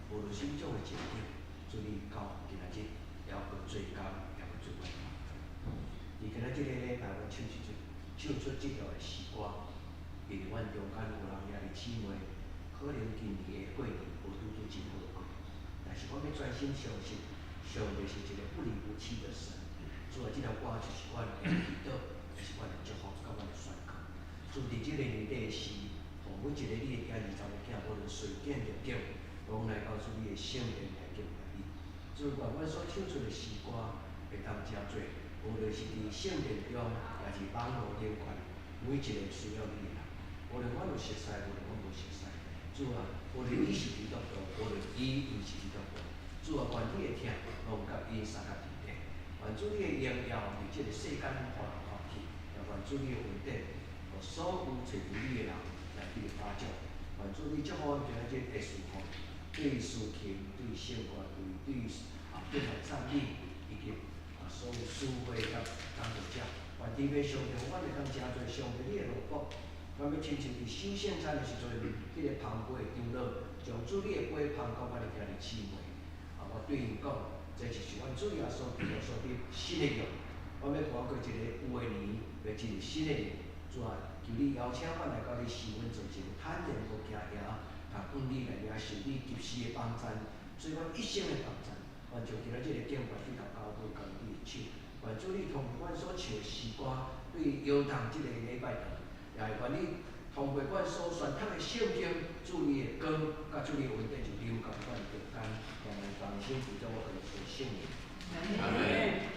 無論啥物種的情景，主你到今仔日猶閣做工，猶閣做阮幫助。佇今仔這個禮拜，阮唱出這條的詩歌，因為阮中間有人兄弟姊妹，可能今年的過年無拄拄真好過，但是阮欲專心相信，上帝是一個不離不棄的神。主啊，這條歌就是阮的祈禱，也是阮的祝福，佮阮的宣告。主佇這個年底的時，予每一個你的囝兒查某囝，無論隨境逆境，攏來到主你的聖殿來敬拜你。主願阮所唱出的詩歌會當誠濟，無論是佇聖殿中，抑是網路頂懸，每一個需要你的人，無論阮有熟似，無論阮無熟似，主啊，無論伊是基督徒，無論伊毋是基督徒，主啊，願你的疼攏共𪜶相佮佇底，願主你的榮耀佇這個世間予人看見，也願主你的恩典，予所有揣求你的人來得著保障。願主你祝福阮今仔日的事奉，對司琴、對聖歌隊、對敬拜讚美，以及所有司會佮工作者，願天父上帝予阮會當誠濟上帝你的奴僕，阮欲親像佇守聖餐的時陣，彼個捧杯的長老，將主你的杯捧予阮的兄弟姊妹。我對𪜶講，這就是阮主耶穌基督所立新的約。阮欲跨過一個舊的年，欲進入新的年。主啊，求你邀請阮來到你施恩座前，坦然無驚惶，通向你來領受你及時的幫贊，做阮一生的幫贊。願將今仔這個敬拜對頭交付交予你的手。願主你通過阮所唱的詩歌，對搖動這個禮拜堂，也會願你通過阮所宣讀的聖經，主你的光，佮主你的恩典就臨到阮中間，讓咱同心祈禱，我奉主聖名。阿門。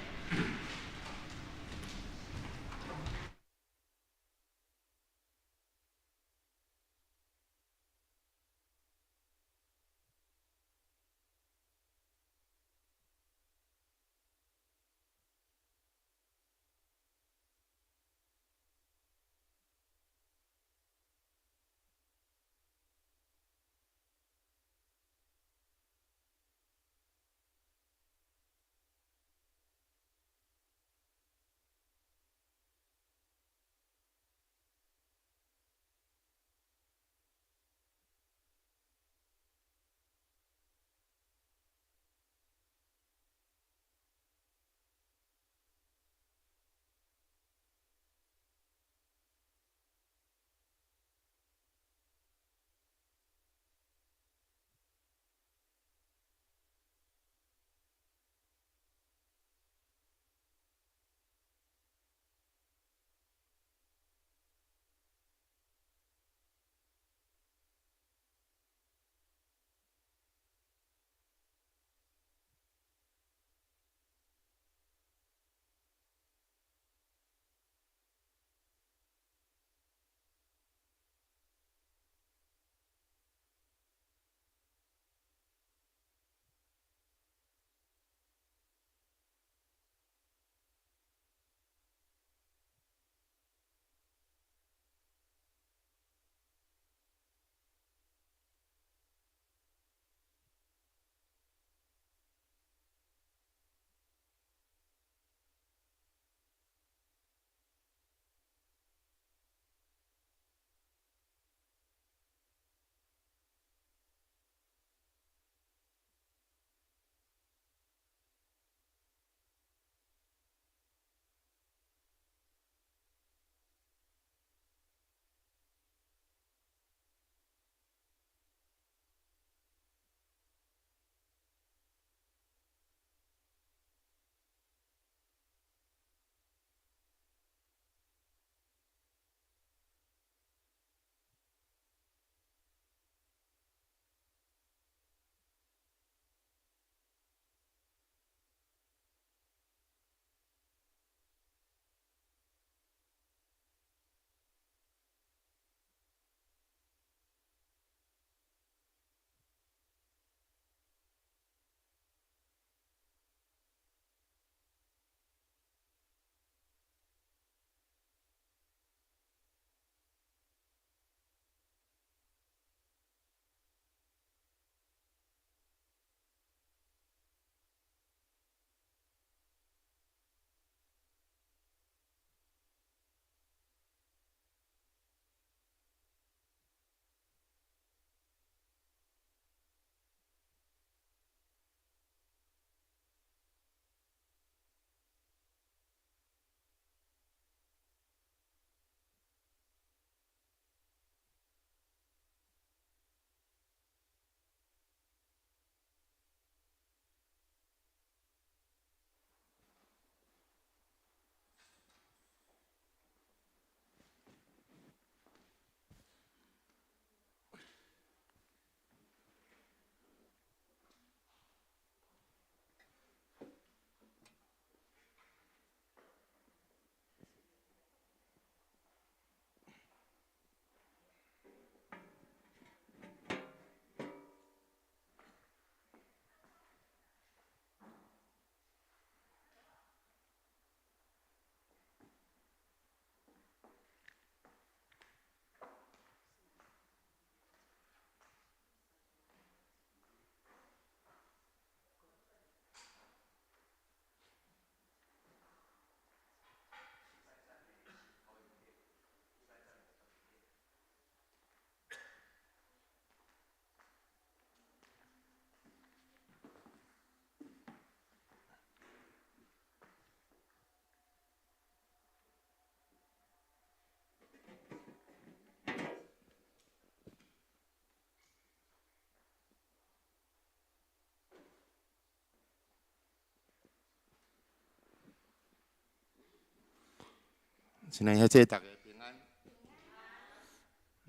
親愛兄弟大家平安。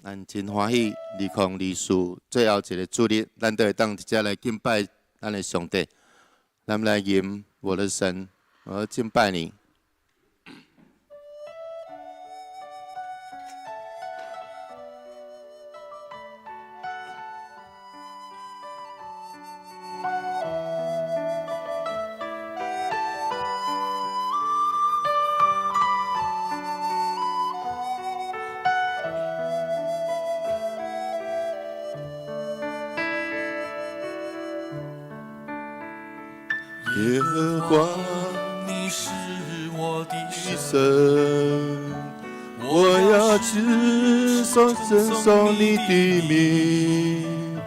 咱真歡喜，2024最後一个主日，咱都會當佇遮來敬拜咱的上帝。咱們來吟我的神，我要敬拜你。耶和華，你是我的神，我要稱頌稱頌你的名。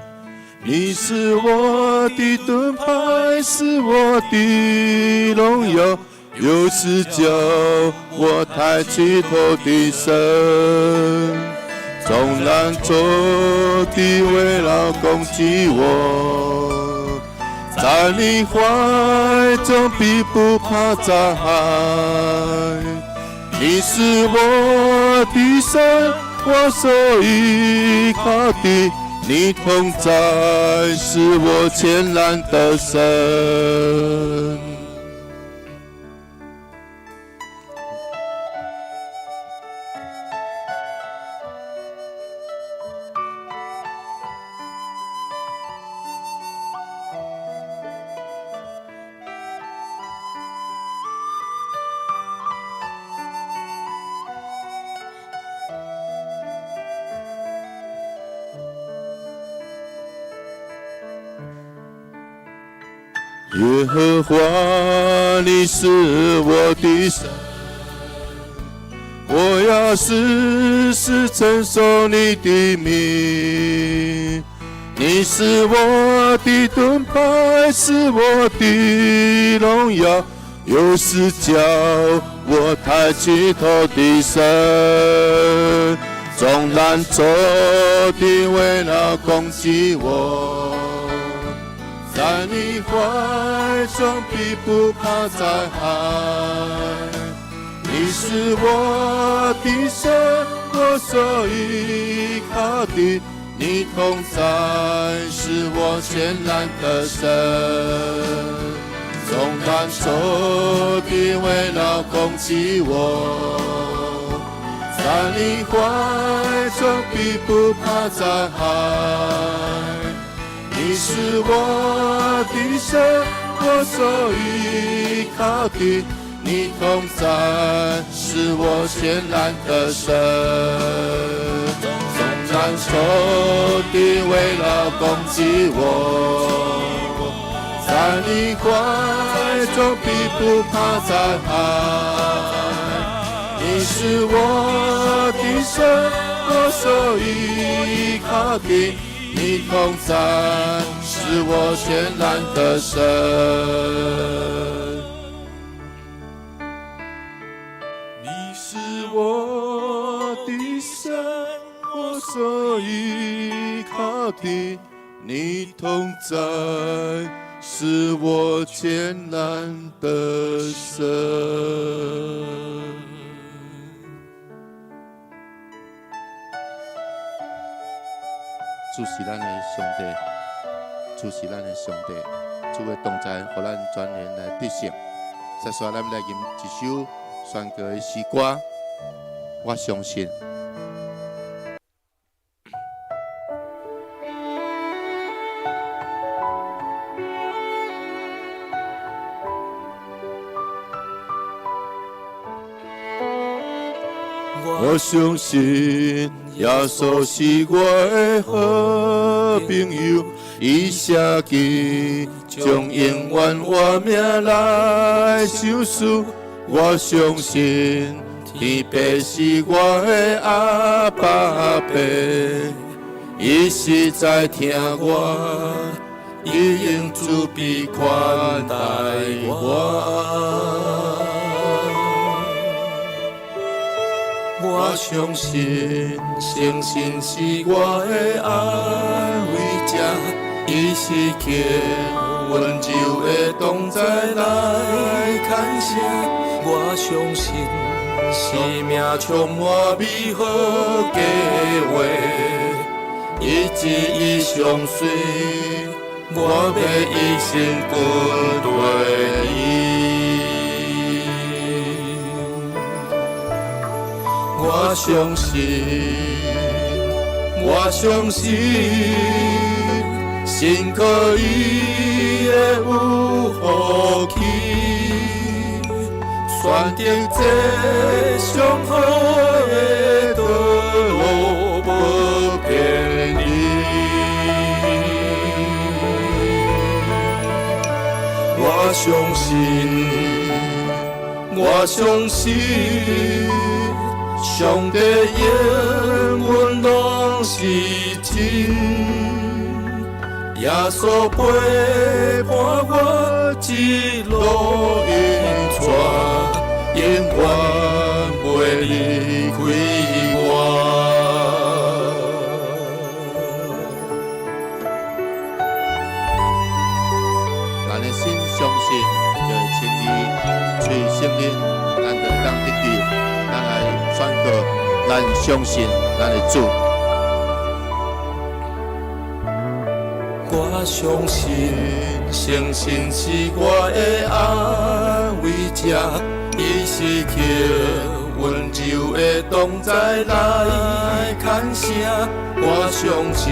你是我的盾牌，是我的榮耀，又是叫我抬起頭的神。縱然仇敵圍繞攻擊我，在你懷中必不怕災害。你是我的神，我所依靠的，你同在，是我全然的神。耶和華，你是我的神，我要時時稱頌你的名。你是我的盾牌，是我的榮耀，又是叫我抬起頭的神。縱然仇敵圍繞攻擊我，在你懷中必不怕災害。你是我的神，我所依靠的，你同在，是我全然的神。縱然仇敵圍繞攻擊我，在你懷中必不怕災害。你是我的神，我所依靠的，你同在，是我全然的神。縱然仇敵圍繞攻擊我，在你懷中必不怕災害。你是我的神，我所依靠的，你同在，是我全然的神。你是我的神，我所依靠的，你同在，是我全然的神。主是咱的上帝，主是咱的上帝，主的同在，予咱全然來得勝。接下來，咱來吟一首宣告的詩歌，我相信。我相信耶穌是我的好朋友，伊寫記將永遠活命來相思。我相信天父是我的阿爸父，伊實在疼我，伊用慈悲款待我。我相信聖神是我的安慰者，伊時刻溫柔的同在來牽涉。我相信生命充滿美好計劃，伊旨意相隨，我欲一生跟隨伊。我相信，我相信，信靠伊會有福氣，選擇這上好的道路，無偏離。我相信，我相信，上帝應允攏是真，耶穌陪伴我一路引帶，永遠袂離開我。咱的心相信，就會稱義，喙承認，咱就會當得救。咱來宣告，咱相信咱的主。我相信，聖神是我的安慰者，伊時刻溫柔的同在來牽聲。我相信，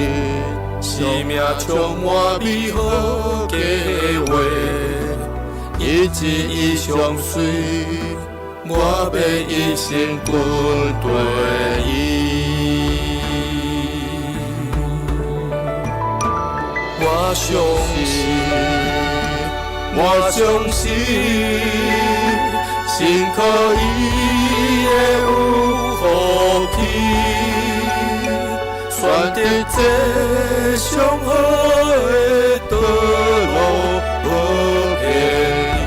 生命充滿美好計劃，伊旨意相隨，我欲一生跟隨伊。我相信，我相信，信靠伊會有福氣，選擇這上好的道路，無偏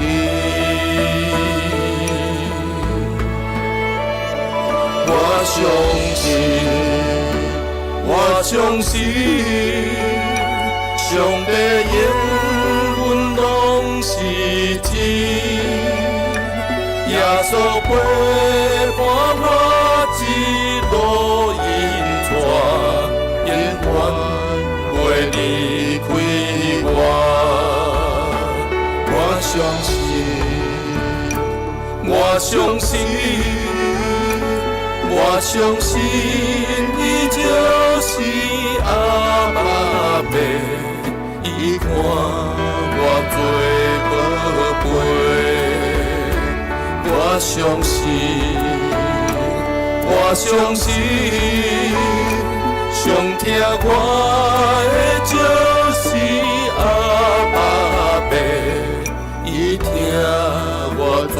離。我相信，我相信，上帝應允攏是真，耶穌陪伴我一路引帶，永遠袂離開我。我相信，我相信，我相信，伊就是阿爸父，伊看我做寶貝。我相信，我相信，上疼我的就是阿爸父，伊疼我做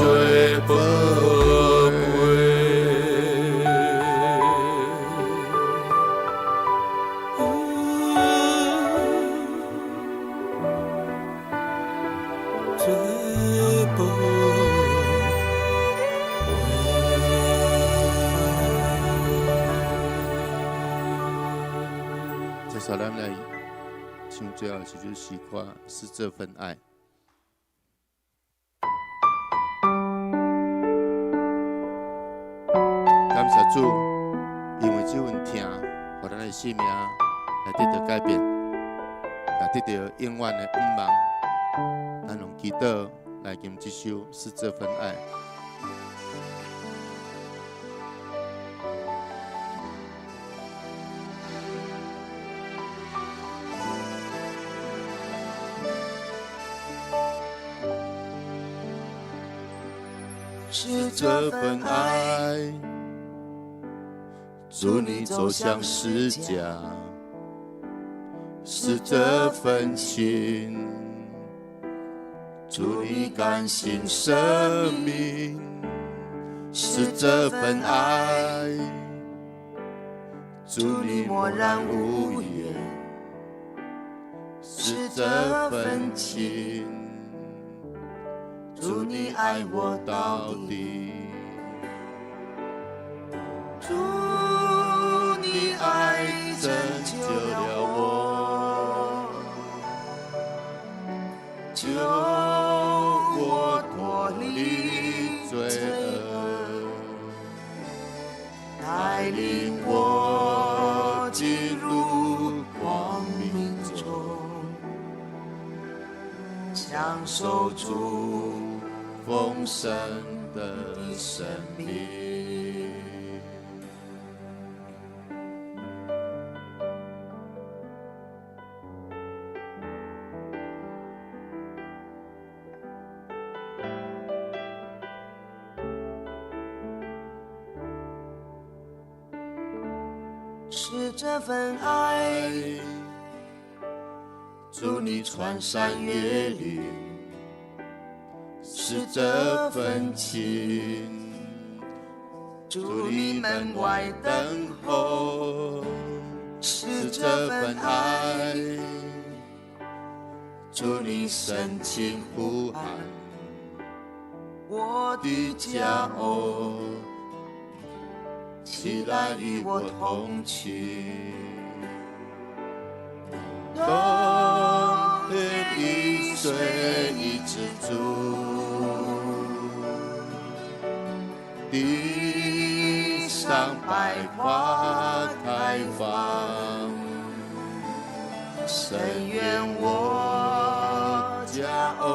寶貝。做寶貝。接下來，咱來唱最後一首詩歌，是這份愛。感謝主，因為這份疼，予咱的生命來得到改變，也得到永遠的盼望。咱用祈禱來吟這首《是這份愛》。是這份愛，祝你走向十架，是這份情，祝你甘心捨命，是這份愛，祝你默然無言，是這份情，祝你愛我到底。主你愛拯救了我，救我脫離罪惡，帶領我進入光明中，享受主豐盛的生命。是這份愛，主你穿山越嶺，是這份情，主你門外等候，是這份愛，主你深情呼喊，我的的佳佳偶，偶，起起來與來與我我同同去。去。冬冬天天一一岁岁一一知知足，足，地地上上百百花花开开放，放。深深愿愿我我佳佳偶偶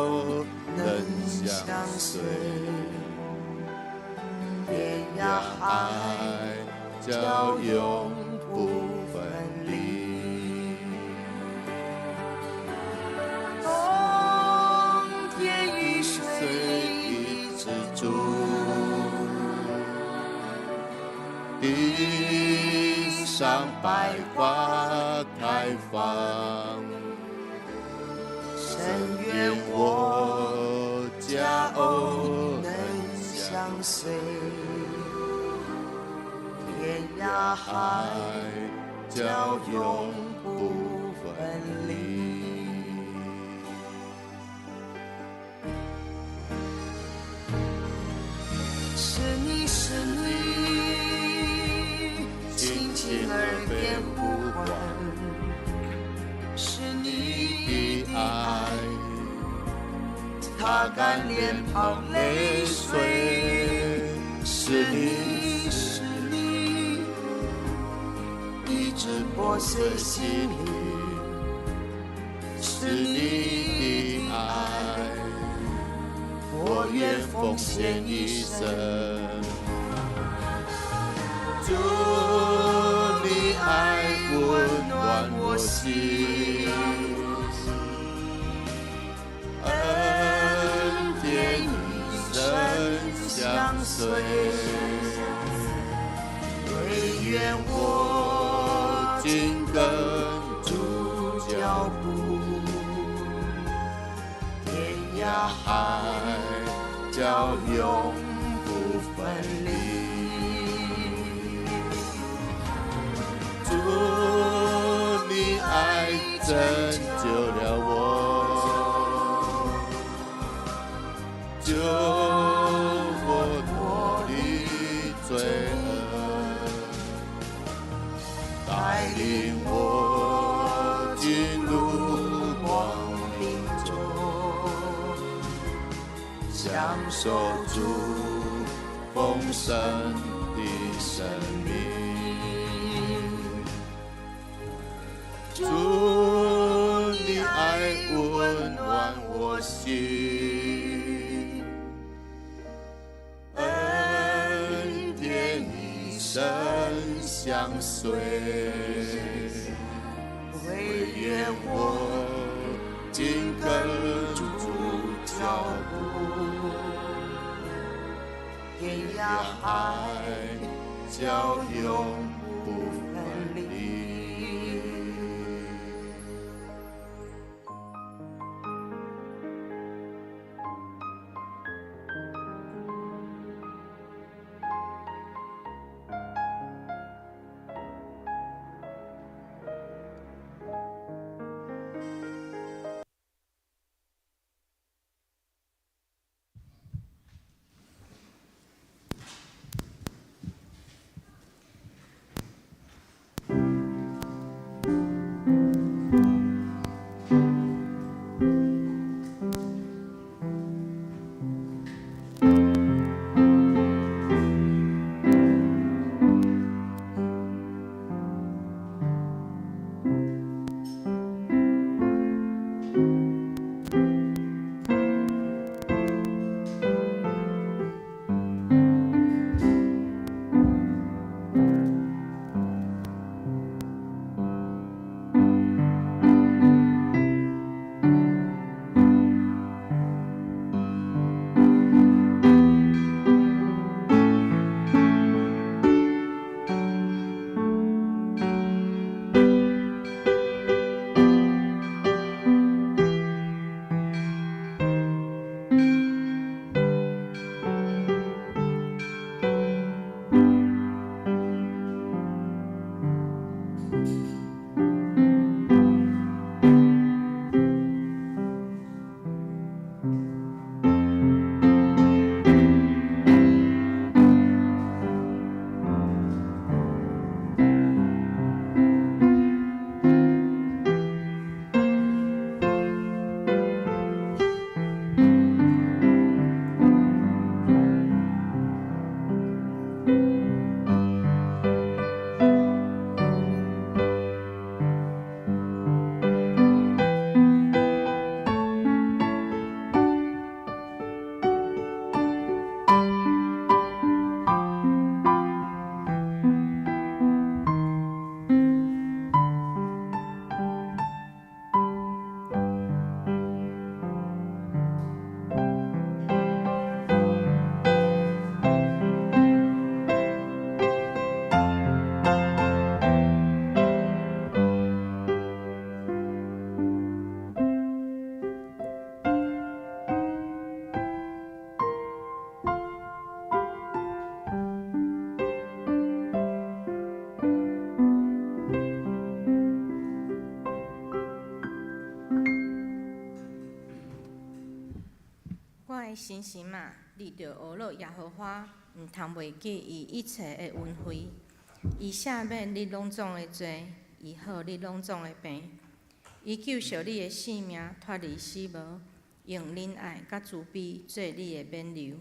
能能相相随随，，天涯涯海海角角永永不不分分离。离。冬天雨水水一一知知足足，地上百花开放，深愿愿我我佳佳偶偶能能相相随，天涯海海角角永永不不分分离离。。是你是你，轻轻轻轻耳耳边边呼呼唤唤，是你你的的爱，爱，擦干脸庞泪水。是是你你是你，一直破碎心灵。是是你你的的爱，爱，我我愿愿奉奉献献一生。一生。主，你爱温温暖暖我我心心，恩恩典典一一生生相相随随，唯愿我紧紧跟跟主主脚脚步，天涯海海角角永永不不分分离。离。主，你爱拯救了我，救我脱离罪恶，带领我进入光明明中，享享受受主主丰盛的生命。主主，你爱温暖我心，恩典一生相随，唯唯愿愿我我紧跟跟主主脚脚步，天涯海海角角永永不不分分离。离。我的心神啊，你著呵咾耶和華，毋通袂記伊一切的恩惠。伊赦免你攏總的罪，醫好你攏總的病。伊救贖你的性命，脫離死亡，用忍愛佮慈悲做你的挽留。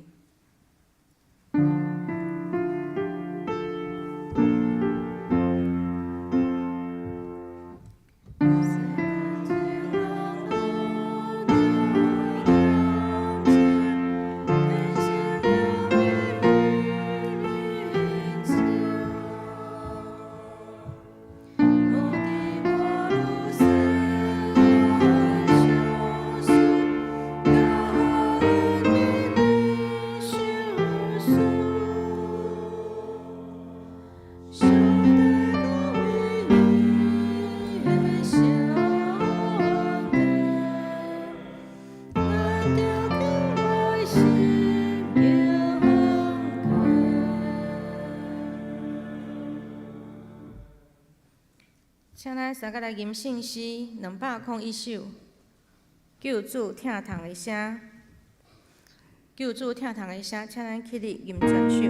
請咱三個來吟聖詩201首，救主疼痛的聲，救主疼痛的聲，請咱起立吟全首。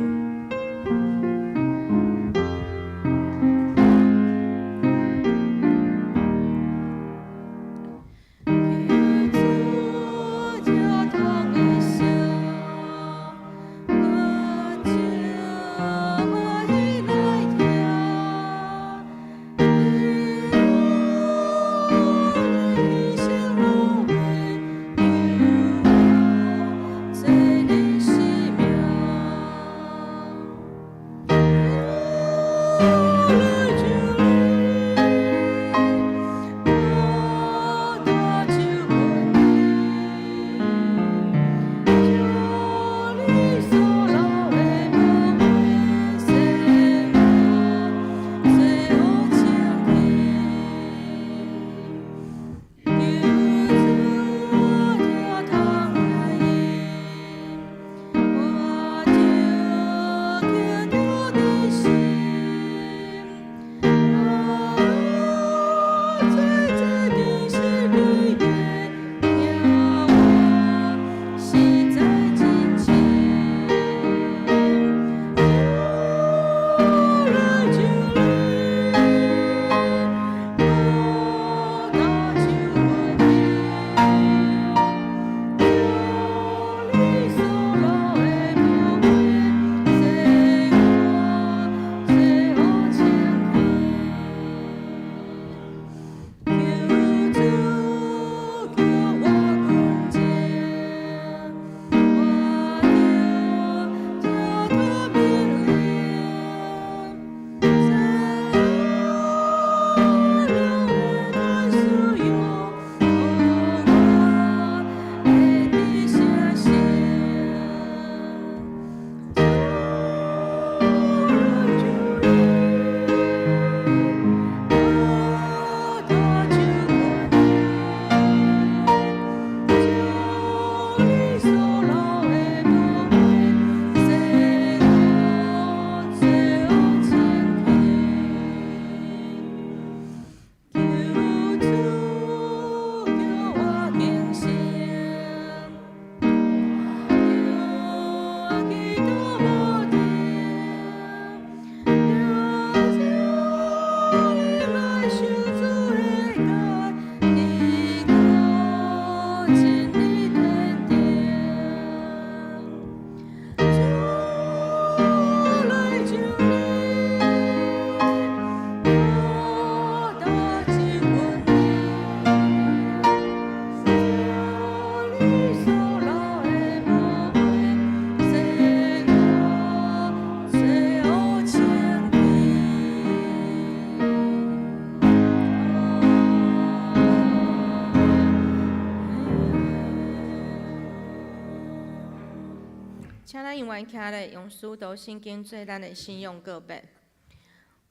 請咱永遠徛咧，用使徒信經做咱的信仰告白。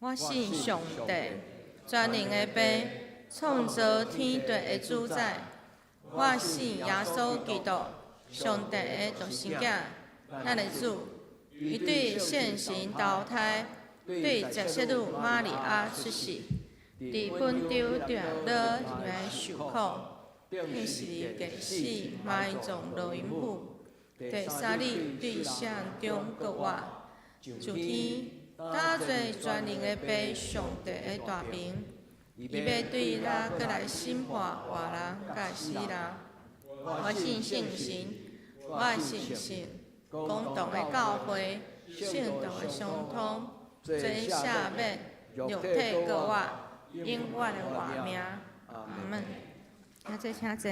我信上帝，全能的父，創造天地的主宰。我信耶穌基督，上帝的獨生囝，咱的主。伊對聖神投胎，對十色女瑪利亞出世，佇本丟定老來受苦，釘十字架死，埋葬落陰府。第三日對死人中復活，上天，搭做全能的父上帝的大爿。伊欲對遐閣來審判活人佮死人。我信聖神，我信聖公同的教會，聖徒的相通，罪赦免，肉體復活，永遠的活命。阿門。請坐，請坐。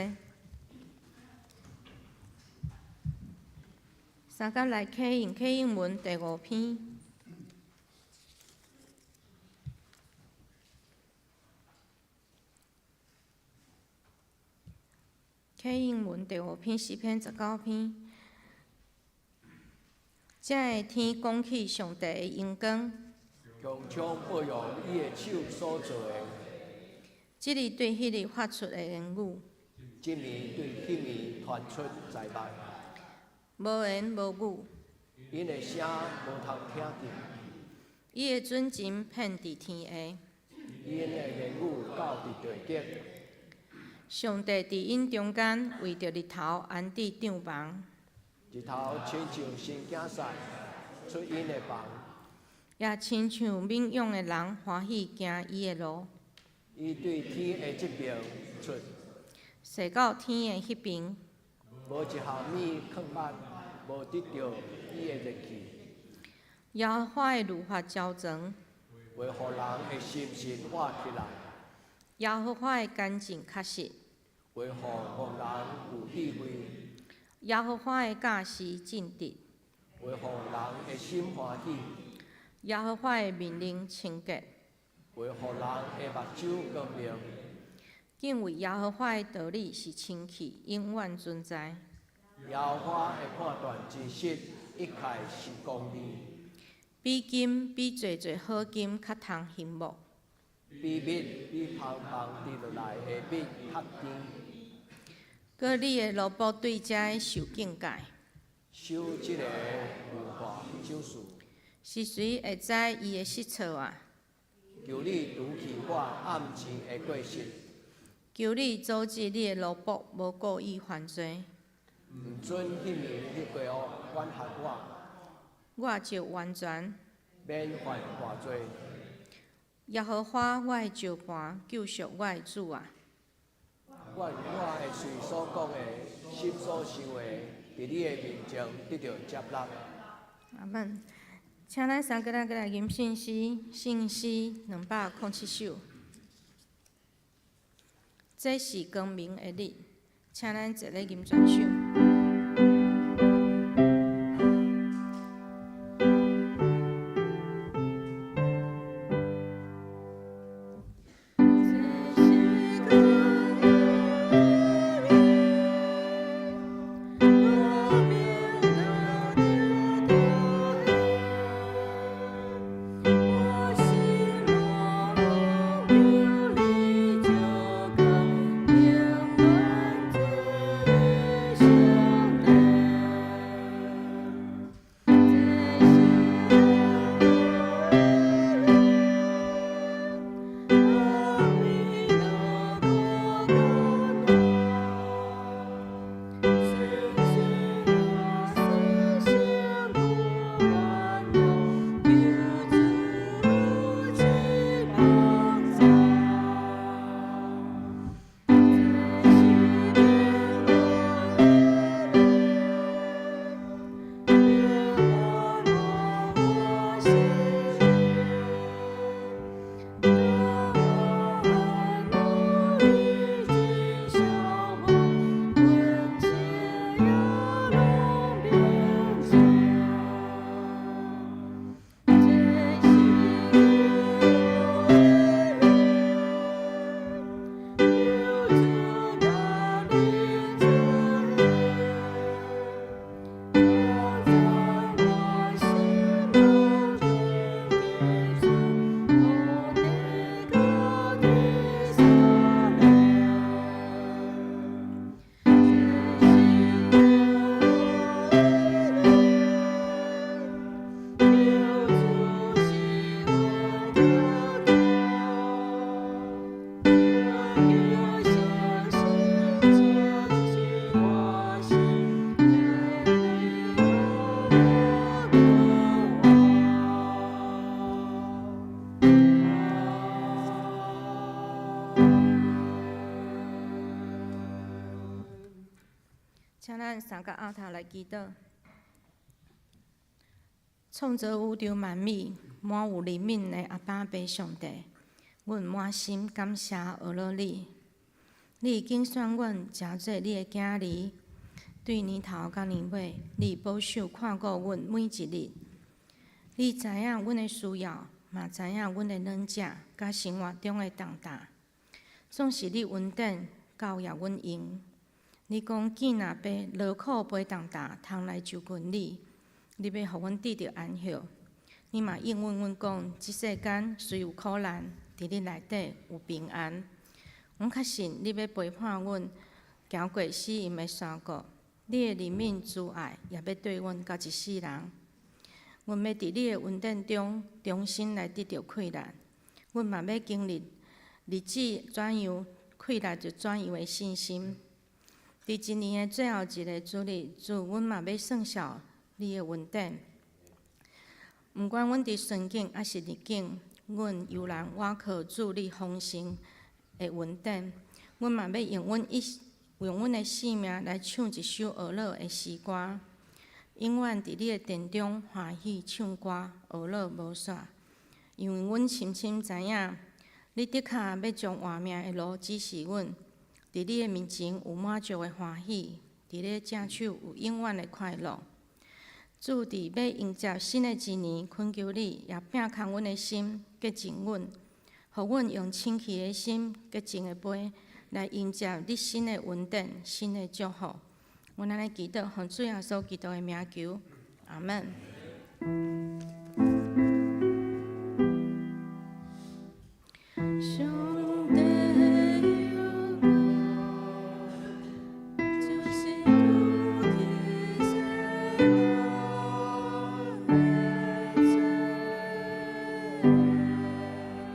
三甲來啟應啟應文第五篇。啟應文第五篇詩篇19篇，這个天講起上帝的榮光，穹蒼報揚伊的手所做的，這日對彼日發出的言語，這暝對彼暝傳出知物，無言無語，𪜶的聲無通聽見，伊的準繩遍佇天下，𪜶的言語到佇地極。上帝佇𪜶中間為著日頭安置帳棚，日頭親像神囝婿出𪜶的房，也親像敏勇的人歡喜行伊的路。伊對天的這爿出，踅到天的彼爿，無一項物囥物，無得著伊的熱氣。耶和華的律法昭傳，會予人的心神活起來。耶和華的乾淨確實，會予戇人有智慧。耶和華的教示正直，會予人的心歡喜。耶和華的命令清潔，會予人的目睭光明。敬畏耶和華的道理是清氣，永遠存在。耶和華的判斷真實，一切是公義。比金比濟濟好金較通欣慕。比蜜比蜂房滴落來的蜜較甜。閣你的奴僕對這受警戒。守這个律法守事。是誰會知伊的失錯啊？求你除去我暗前的過失。求你阻止你的奴僕無故意犯罪。毋准彼暝彼國王管轄我。我就完全免犯大罪。耶和華我的石磐，救贖我的主啊！願我的喙所講的，心所想的，佇你的面前得著接納。阿門。請咱三個人閣來吟聖詩，聖詩207首。這是光明的日，請咱齊來吟全首。請咱三個徹頭來祈禱。創造宇宙萬物、滿有憐憫的阿爸父上帝，阮滿心感謝阿樂你。你揀選阮成做你的囝兒，對年頭到年尾，你保守看顧阮每一日。你知影阮的需要，嘛知影阮的軟弱，佮生活中的重擔。總是你恩典夠予阮用。你講囝若背勞苦背重擔，通來就近你，你欲予阮得著安息。你嘛應允阮講，這世間雖有苦難，佇你內底有平安。阮確信你欲陪伴阮行過死蔭的山谷，你的憐憫慈愛也欲綴阮到一世人。阮欲佇你的恩典中重新來得著氣力，阮嘛欲經歷日子怎樣氣力就怎樣的信心。佇一年的最後一个主日，主，阮嘛欲算數你的恩典。毋管阮佇順境抑是逆境，阮猶然倚靠主你豐盛的恩典。阮嘛欲用阮的性命來唱一首呵咾的詩歌，永遠佇你的殿中歡喜唱歌，呵咾無煞。因為阮深深知影，你的確欲將活命的路指示阮。佇你的面前有滿足的歡喜，佇你的正手有永遠的快樂。主佇欲迎接新的一年，懇求你也摒空阮的心，潔淨阮，予阮用清氣的心、潔淨的杯來迎接你新的恩典、新的祝福。阮按呢祈禱，奉主耶穌基督的名求，阿門。上帝的光，就是拄天使我的罪，求你怜悯我。上帝的光，就是拄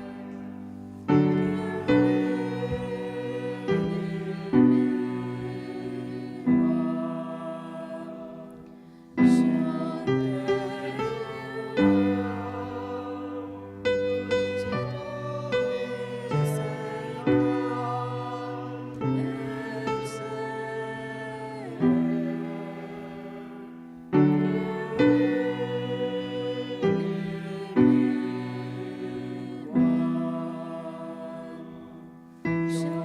天使我的罪，求你怜悯我。上帝的光，就是拄天使我的罪，恕我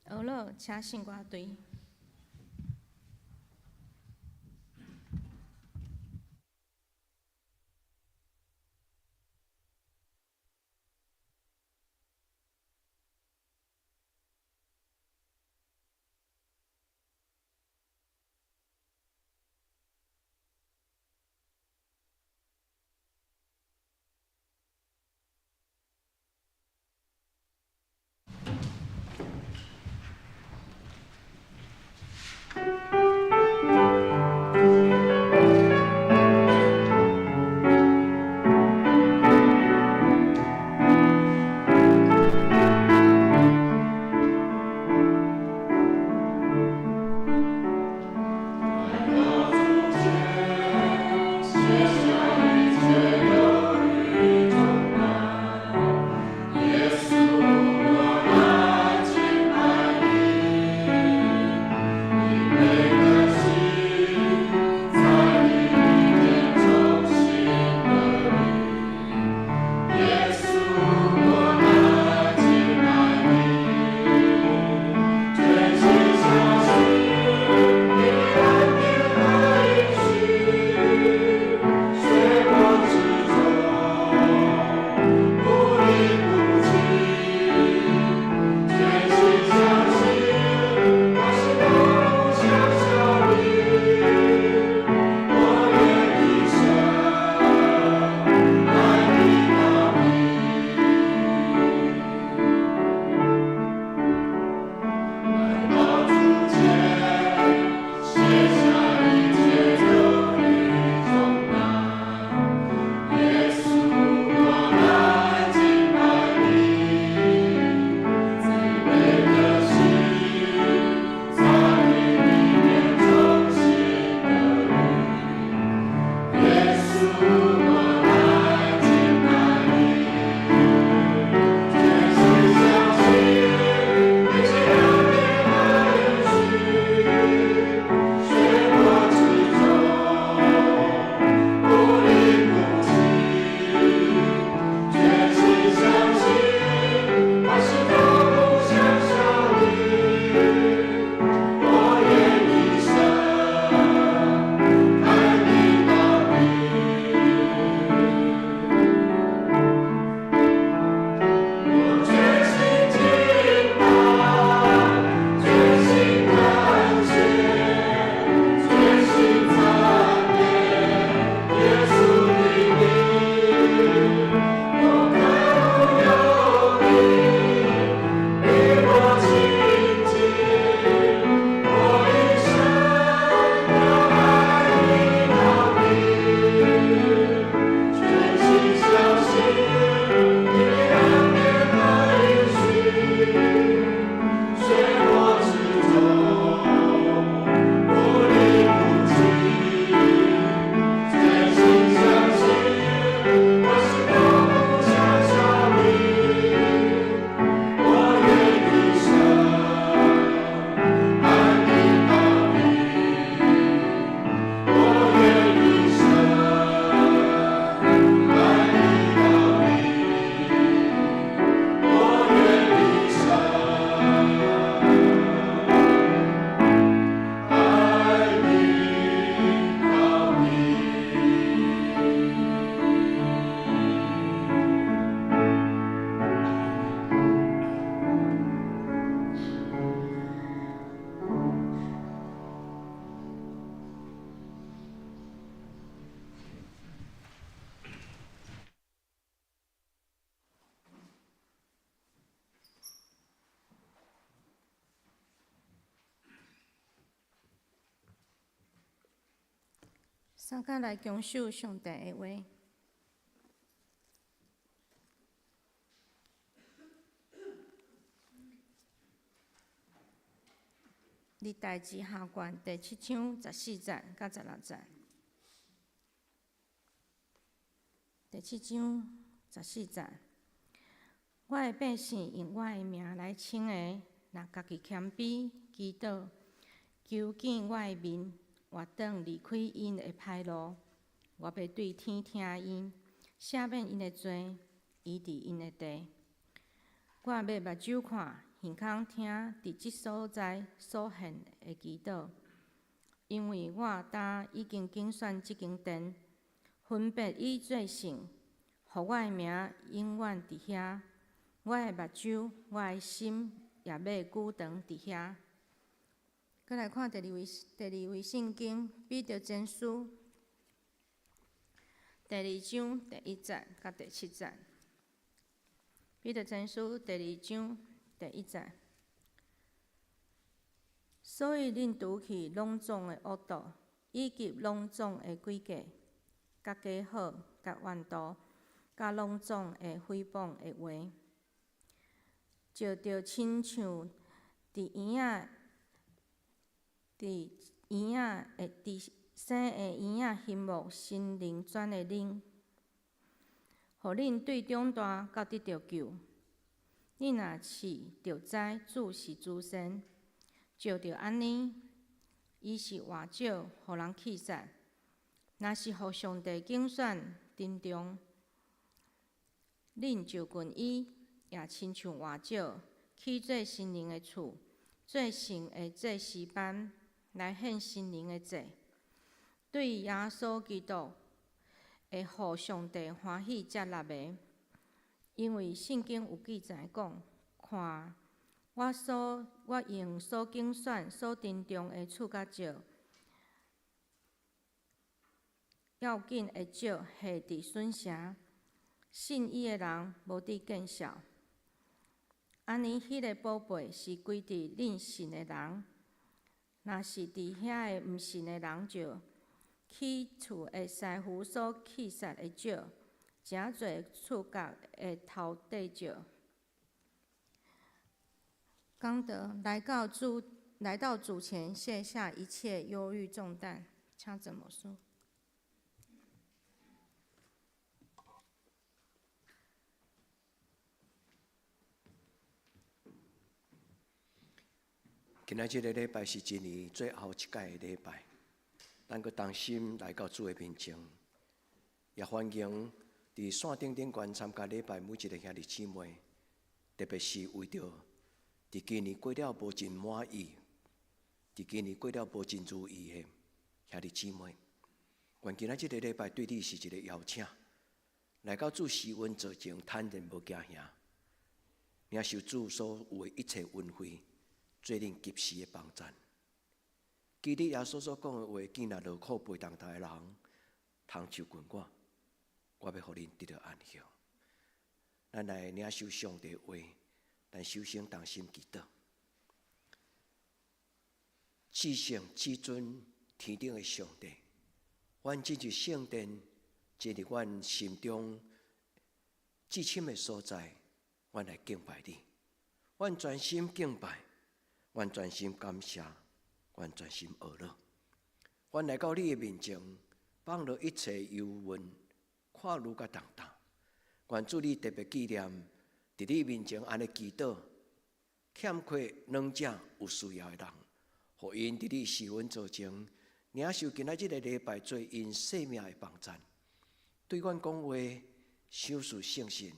呵咾，請聖歌隊。三甲來恭守上帝的話。歷代志下卷第七章十四節到十六節。第七章十四節，我的百姓用我的名來稱的，若家己謙卑祈禱，求見我的面，回轉離開𪜶的歹路，我欲對天聽𪜶，赦免𪜶的罪，醫治𪜶的地。我欲目睭看，耳孔聽，佇這所在所獻的祈禱，因為我今已經揀選這間殿，分別伊做聖，予我的名永遠佇遐。我的目睭，我的心也欲久長佇遐。閣來看第二位，第二位聖經彼得前書第二章第一節佮第七節。彼得前書第二章第一節。所以恁除去攏總的惡毒，以及攏總的詭計、佮假好、佮怨妒、佮攏總的誹謗的話，照著親像佇嬰仔佇嬰仔的佇生的嬰仔欣慕聖靈轉的奶，予恁對長大到得著救。恁若試著知主是慈善，照著按呢，伊是活少予人棄殺，若是予上帝揀選珍重，恁就近伊，也親像活石，起做心靈的厝，做聖的祭司班，來獻心靈的祭，對耶穌基督會予上帝歡喜接納的。因為聖經有記載講：看，我用所揀選、所珍重的柱角石，要緊的石下佇筍城，信伊的人無得見笑。按呢，彼个寶貝是歸佇恁信的人，若是佇遐个毋信的人就起厝的師傅所棄殺的石，成做厝角的頭塊石。講道來到主前，卸下一切憂慮重擔，請怎麼說？今仔這个禮拜是一年最後一擺的禮拜，咱閣同心來到主的面前，也歡迎佇線頂頂懸參加禮拜每一个兄弟姊妹，特別是為著佇今年過了無真滿意，佇今年過了無真如意的兄弟姊妹，願今仔這个禮拜對你是一个邀請，來到主施恩座前，坦然無驚嚇，領受主所有的一切恩惠，做恁及時的幫贊。記得耶穌所講的話，見若勞苦背重擔的人，通就近我，我欲予恁得著安息。咱來領受上帝的話，咱首先同心祈禱。至聖至尊天頂的上帝，阮進入聖殿，進入阮心中至深的所在，阮來敬拜你。阮專心敬拜，阮專心感謝，阮專心學樂。阮來到你的面前，放落一切憂鬱、苦慮佮重擔。願主你特別紀念，佇你面前按呢祈禱，欠缺兩者有需要的人，予𪜶佇你施恩座前，領受今仔這个禮拜做𪜶生命的幫贊。對阮講話，賞賜聖神；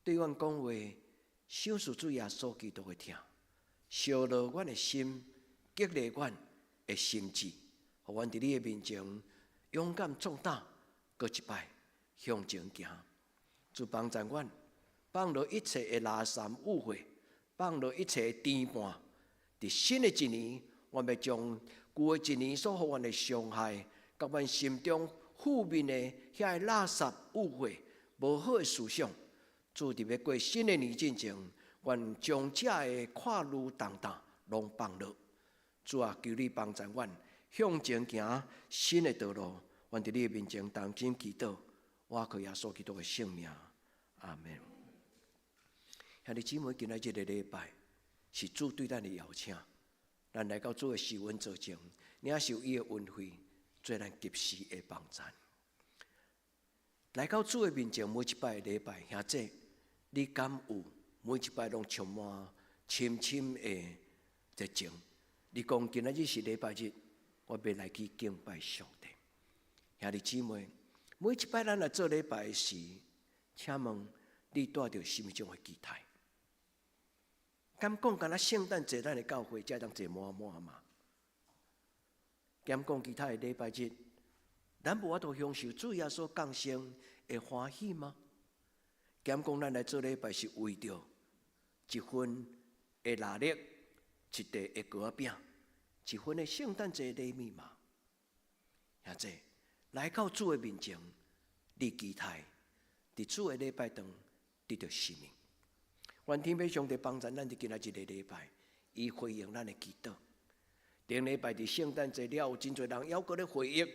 對阮講話，賞賜主耶穌基督的疼，燒熱阮的心，激勵阮的心志，予阮佇你的面前勇敢壯膽，閣一擺向前行。主幫助阮，放落一切的垃圾誤會，放落一切的牽絆。佇新的一年，阮欲將舊的一年所予阮的傷害，佮阮心中負面的遐个垃圾誤會、無好的思想，主佇欲過新的年進前，阮將這个苦慮重擔攏放落。主啊，求你幫助阮向前行新的道路，阮佇你的面前同心祈禱，倚靠耶穌基督的聖名，阿門。兄弟姊妹，今仔這个禮拜是主對咱的邀請，咱來到主的施恩座前，領受伊的恩惠，做咱及時的幫贊。來到主的面前，每一擺的禮拜，兄弟，你敢有每一擺攏充滿深深的熱情？你講今仔日是禮拜日，我欲來去敬拜上帝。兄弟姊妹，每一擺咱來做禮拜時，請問你帶著啥物種的期待？敢講敢若聖誕節咱的教會才當坐滿滿嗎？敢講其他的禮拜日，咱無法度享受主耶穌降生的歡喜嗎？敢講咱來做禮拜是為著一份的蠟燭、一塊的糕仔餅、一份的聖誕節禮物嗎？兄弟，來到主的面前，你期待佇主的禮拜堂得著啥物？願天父上帝幫助咱佇今仔這个禮拜，伊回應咱的祈禱。頂禮拜佇聖誕節了，有真濟人猶閣咧回憶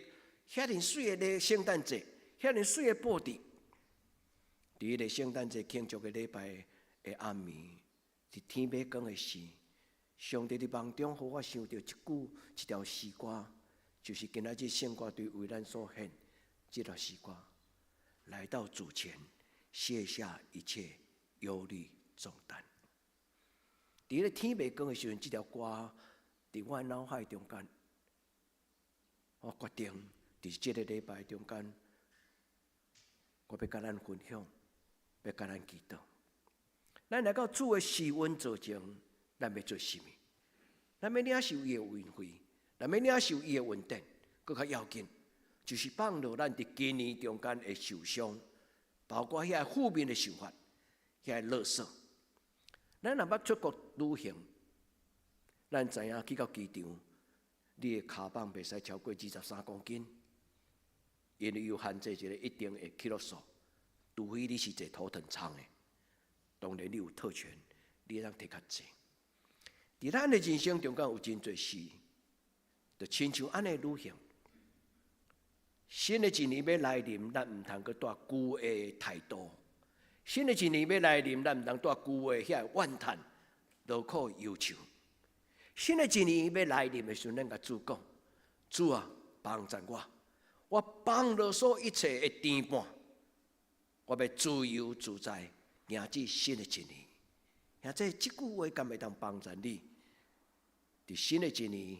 遐爾媠的聖誕節，遐爾媠的布置。佇彼个聖誕節慶祝的禮拜的暗暝，佇天欲光的時，上帝佇夢中予我想著一句一條詩歌，就是今仔日聖歌隊為咱所獻這條詩歌。來到主前，卸下一切憂慮重擔。佇咧天欲光的時陣，這條歌佇我腦海中間，我決定佇這个禮拜中間，我欲佮咱分享，欲佮咱祈禱。咱來到主的施恩座前，咱欲做啥物？咱欲領受伊的恩惠，咱欲領受伊的恩典，閣較要緊，就是放落咱佇今年中間的受傷，包括遐負面的想法，遐垃圾。咱若欲出國旅行，咱知影去到機場，你的跤舫袂使超過23公斤，因為有限制一個一定的克數，除非你是坐頭等艙的，當然你有特權，你會當提較濟。佇咱的人生中間有真濟事，就親像按呢旅行。新的一年欲來臨，咱毋通閣帶舊的態度；新的一年欲來臨，咱毋通帶舊的遐怨嘆、勞苦憂愁。新的一年欲來臨的時陣，咱共主講：主啊，幫助我，我放落所一切的牽絆，我欲自由自在迎接新的一年。兄弟，這句話敢會當幫助你？佇新的一年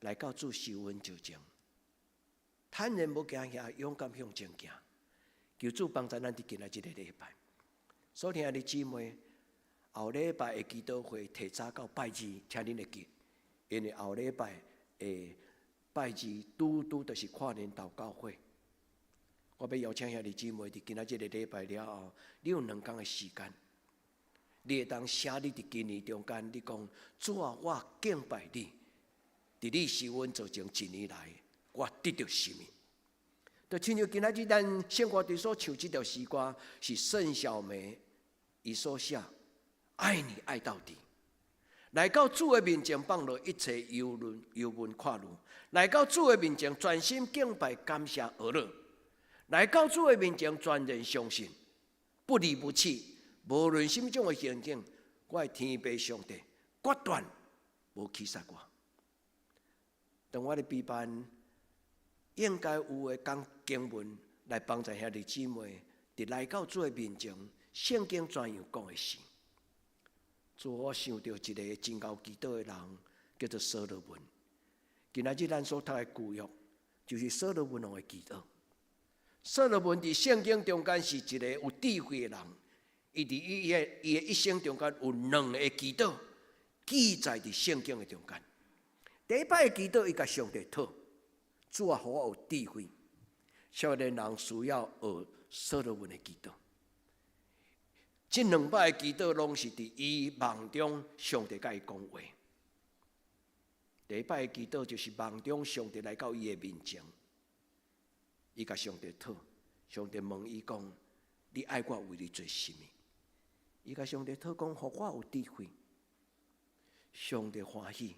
來到主施恩座前，坦然無驚嚇，勇敢向前行。求主幫助咱佇今仔這个禮拜。所親愛的姊妹，後禮拜的祈禱會提早到拜二，請恁會記，因為後禮拜的拜二拄拄就是跨年禱告會。我欲邀請兄弟姊妹佇今仔這个禮拜了後，你有兩工的時間，你會當寫你佇今年中間，你講主啊，我敬拜你，佇你施恩座前一年來，我得著啥物？就親像今仔日咱聖歌隊所唱這條詩歌，是盛小梅伊所寫，愛你愛到底。來到主的面前，放落一切憂慮、憂悶、苦慮；來到主的面前，專心敬拜、感謝、呵咾；來到主的面前，全然相信，不離不棄。無論啥物種的環境，我的天父上帝決斷無棄殺我。當我咧備辦，應該有的講經文來幫助兄弟姊妹，佇來到主的面前，聖經怎樣講的事。主，我想著一个真𠢕祈禱的人，叫做所羅門。今仔日咱所讀的舊約，就是所羅門王的祈禱。所羅門佇聖經中間是一个有智慧的人，伊佇伊的一生中間有兩个祈禱記載佇聖經的中間。第一擺的祈禱，伊共上帝討，主啊，予我有智慧。少年人需要學所羅門的祈禱。這兩擺的祈禱攏是佇伊夢中上帝共伊講話。第一擺的祈禱就是夢中上帝來到伊的面前，伊共上帝討，上帝問伊講：你愛我為你做啥物？伊共上帝討講，予我有智慧。上帝歡喜，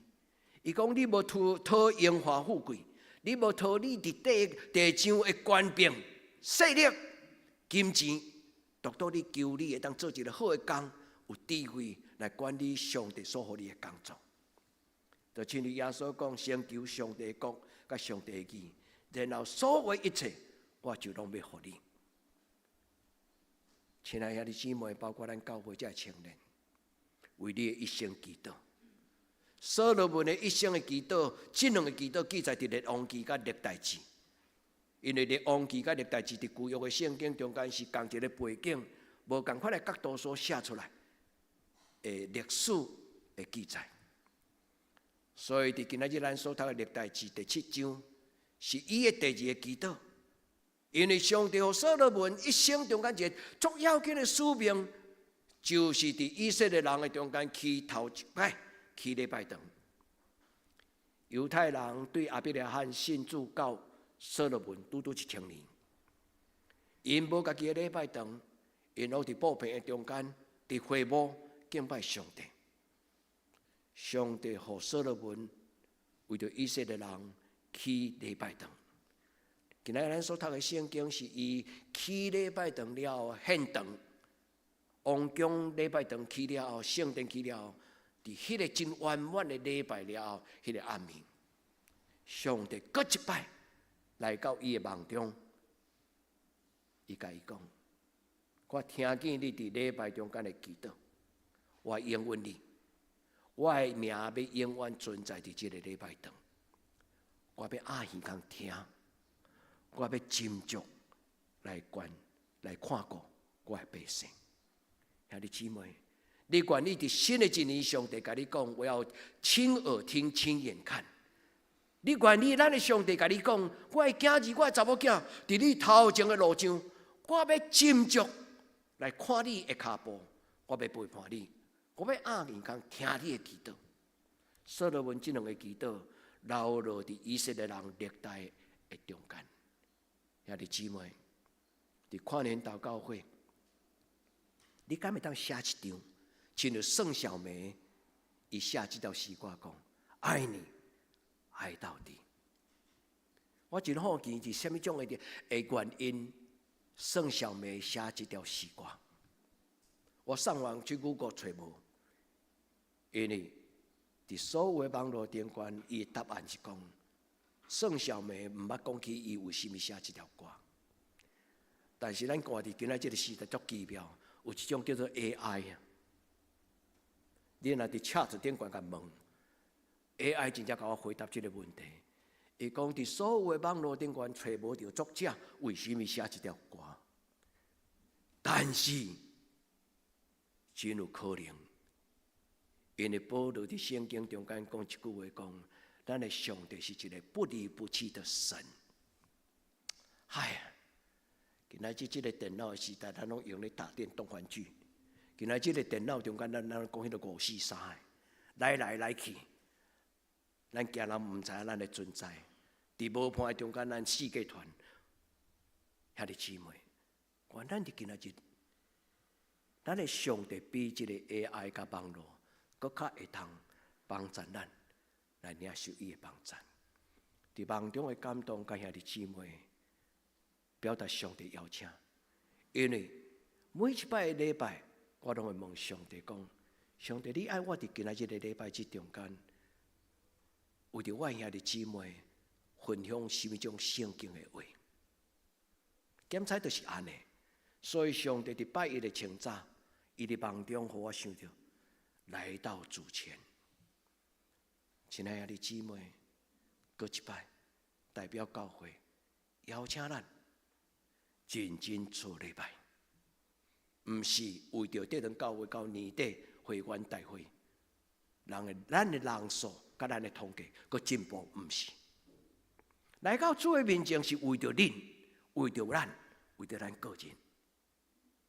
伊講你無討討榮華富貴，你無討你佇地地上的權柄、勢力、金錢，獨獨你求你會當做一个好的工，有智慧來管理上帝所予你的工作。就親像耶穌講，先求上帝的國佮上帝的義，然後所有一切，我就攏欲予你。親愛兄弟姊妹，包括咱教會這青年，為你的一生祈禱。所羅門的一生的祈禱，這兩个祈禱記載佇列王紀佮歷代志。因為列王紀佮歷代志佇舊約的聖經中間是仝一个背景，無仝款的角度所寫出來的歷史的記載。所以佇今仔日咱所讀的歷代志第七章，是伊的第二个祈禱。因為上帝予所羅門一生中間一个足要緊的使命，就是佇以色列人的中間起頭一擺起禮拜堂。猶太人對亞伯拉罕信主到所羅門拄拄1000年，𪜶無家己的禮拜堂，𪜶攏佇布棚的中間，佇會幕敬拜上帝。上帝予所羅門為著以色列人起禮拜堂。今仔咱所讀的聖經是伊起禮拜堂了後獻堂，王宮禮拜堂起了後，聖殿起了後，佇彼个真圓滿的禮拜了後，彼个暗暝，上帝閣一擺來到伊的夢中，伊共伊講：我聽見你佇禮拜中間的祈禱，我應允你，我的名欲永遠存在佇這个禮拜堂，我欲掩耳孔聽。我欲斟酌來管來看顧我的百姓。兄弟姊妹，你願意佇新的一年，上帝共你講，我要親耳聽、親眼看。你願意咱的上帝共你講，我的囝兒、我的查某囝，佇你頭前的路上，我欲斟酌來看你的跤步，我欲陪伴你，我欲掩耳孔聽你的祈禱。所羅門這兩个祈禱，留落佇以色列人歷代的中間。兄弟姊妹，佇跨年禱告會，你敢會當寫一張，親像宋小梅伊寫這條詩歌講：愛你愛到底。我真好奇是啥物種的原因，宋小梅寫這條詩歌。我上網去 Google 揣無，因為佇所有的網路頂懸，伊的答案是講，宋小梅毋捌講起伊為啥物寫這條歌。但是咱看佇今仔這个時代足奇妙，有一種叫做 AI 啊。你若佇 chat 頂懸共問 AI，真正共我回答這个問題。伊講佇所有的網路頂懸揣無著作者為啥物寫這條歌，但是真有可能，因為保羅佇聖經中間講一句話，講咱的上帝是一个不離不棄的神。唉呀，今仔日這个電腦的時代，咱攏用咧打電動玩具。今仔日這个電腦中間，咱講彼个五四三的，來來來去，咱驚人毋知影咱的存在。佇無伴的中間，咱四界傳，兄弟姊妹，原咱佇今仔日，咱的上帝比這个 AI 佮網路，閣較會通幫助咱來領受伊的幫助。佇夢中的感動，佮兄弟姊妹表達上帝邀請，因為每一擺的禮拜，我攏會問上帝講：上帝，你愛我佇今仔日的禮拜這中間，為著我兄弟姊妹分享啥物種聖經的話？檢查就是按呢，所以上帝佇拜一的清早，伊佇夢中予我想著來到主前。親愛的姊妹，閣一擺代表教會邀請咱認真做禮拜，毋是為著這頓教會到年底會員大會，人的咱的人數佮咱的統計閣進步，毋是。來到主的面前是為著恁，為著咱，為著咱個人，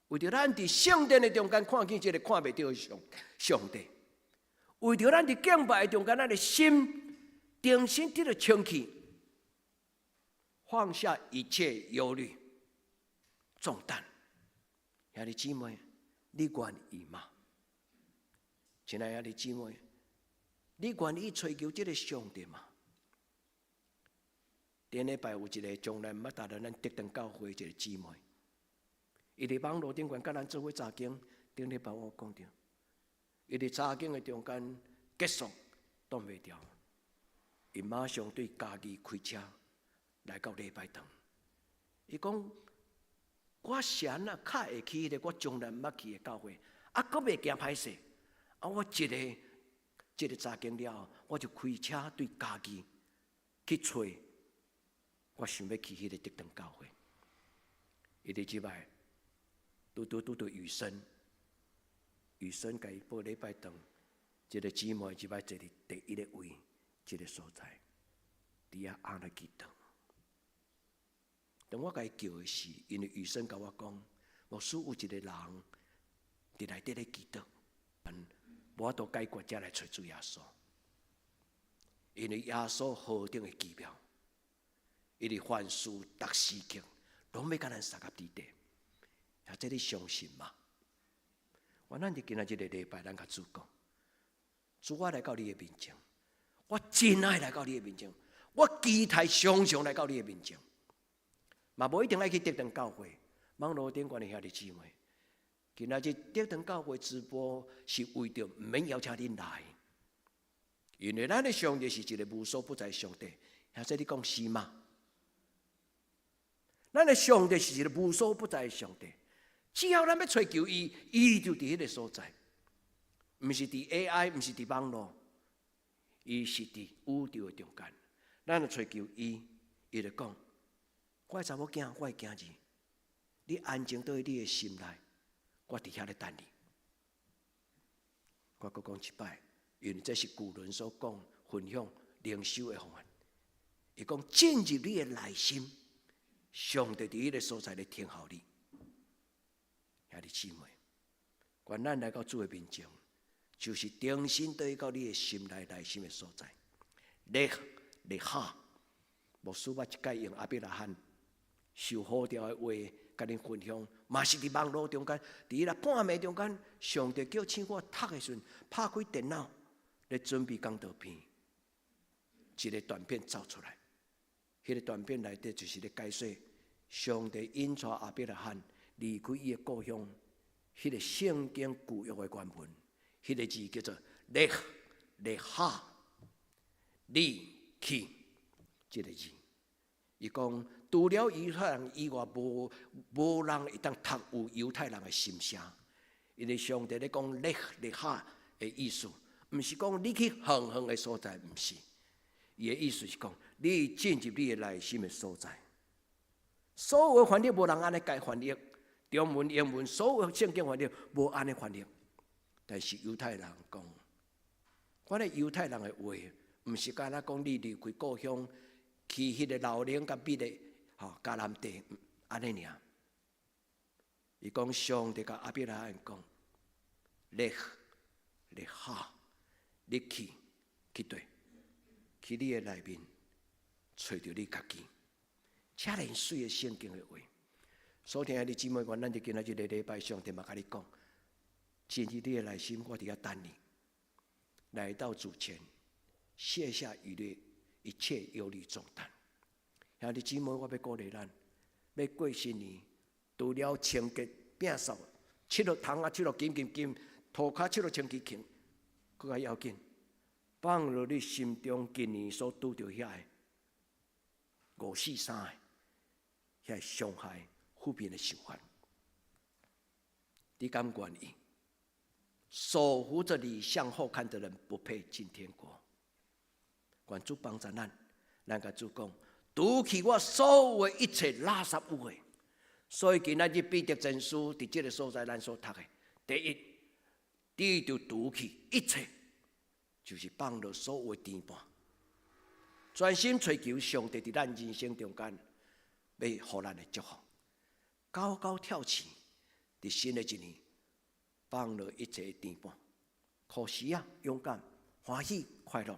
為著咱佇聖殿的中間看見這个看袂著的上帝，為著咱佇敬拜的中間，咱的心重新得著清氣，放下一切憂慮重擔。兄弟姊妹，你願意嗎？親愛的兄弟姊妹，你願意揣求這个上帝嗎？頂禮拜有一个從來毋捌踏入咱德堂教會一个姊妹，伊佇網路頂懸佮咱做伙查經。頂禮拜我講著，伊佇查經的中間結束擋袂牢，伊馬上對嘉義開車來到禮拜堂。伊講：我是按怎較會去彼個我從來毋捌去的教會，啊，閣袂驚歹勢。啊，我一个這个查經了後，我就開車對嘉義去揣。我想欲去彼个德堂教會。伊佇這擺拄拄拄著雨生，雨生共伊報禮拜堂，這个姊妹這擺坐佇第一个位，這个所在，佇遐按呢祈禱。當我共伊叫的時，因為雨生共我講，牧師有一个人佇內底咧祈禱，無法度解決才來揣主耶穌，因為耶穌何等的奇妙。伊佇凡事逐時刻，攏欲佮咱相佮佇底，啊，這你相信嗎？願咱佇今仔這个禮拜，咱共主講，主我來到你的面前，我真愛來到你的面前，我期待常常來到你的面前，嘛無一定愛去德堂教會，網路頂懸的兄弟姊妹，今仔日德堂教會直播是為著毋免邀請恁來，因為咱的上帝是一个無所不在上帝，兄弟你講是嗎？咱的上帝是一个無所不在的上帝，只要咱欲揣求伊，伊就佇彼个所在，毋是佇 AI，毋是佇網路，伊是佇宇宙的中間。咱若揣求伊，伊就講：我的查某囝，我的囝兒，你安靜佇你的心內，我佇遐咧等你。我閣講一擺，因為這是舊倫所講分享靈修的方法。伊講進入你的內心。上帝佇彼个所在咧聽候你，兄弟姊妹，願咱來到主的面前，就是重新轉到你的心內內心的所在。לך לך，牧師捌一擺用亞伯拉罕受呼召的話，共恁分享，嘛是佇網路中間，佇彼個半暝中間，上帝叫醒我讀的時陣，拍開電腦咧準備講道片，一个短片走出來，彼个短片內底就是咧解說。上帝引帶亞伯拉罕離開伊的故鄉，彼個聖經舊約的原文，彼個字叫做לך לך，你去，這个字。伊講除了猶太人以外，無人會當讀有猶太人的心聲。因為上帝咧講לך לך的意思，毋是講你去遠遠的所在，毋是。伊的意思是講你進入你的內心的所在。所有的翻譯無人按呢共翻譯，中文、英文，所有聖經翻譯無按呢翻譯。但是猶太人講，我咧猶太人的話，毋是干焦講你離開故鄉去彼个老冷佮覕的吼迦南地按呢爾。伊講上帝共亞伯拉罕講，לך לך，你去去佗，去你的內面，揣著你家己。遮爾媠的聖經的話，所聽的姊妹，願咱佇今仔這个禮拜，上帝嘛共你講，進入你的內心，我佇遐等你，來到主前，卸下一切一切憂慮重擔。兄弟姊妹，我欲鼓勵咱，欲過新年，除了清潔、摒掃、拭落窗仔，拭落緊緊緊，塗跤拭落清氣清，閣較要緊，放落你心中今年所拄著遐个五四三个。遐傷害負面的想法，你敢願意？手扶著犁向後看的人，不配進天國。願主幫助咱，咱共主講，除去我所有的一切垃圾污穢。所以今仔日彼得前書佇這个所在，咱所讀的，第一，你著除去一切，就是放落所有的牽絆，專心揣求上帝佇咱人生中間。欲予咱的祝福，高高跳起，佇新的一年，放落一切牽絆，可惜啊，勇敢、歡喜、快樂。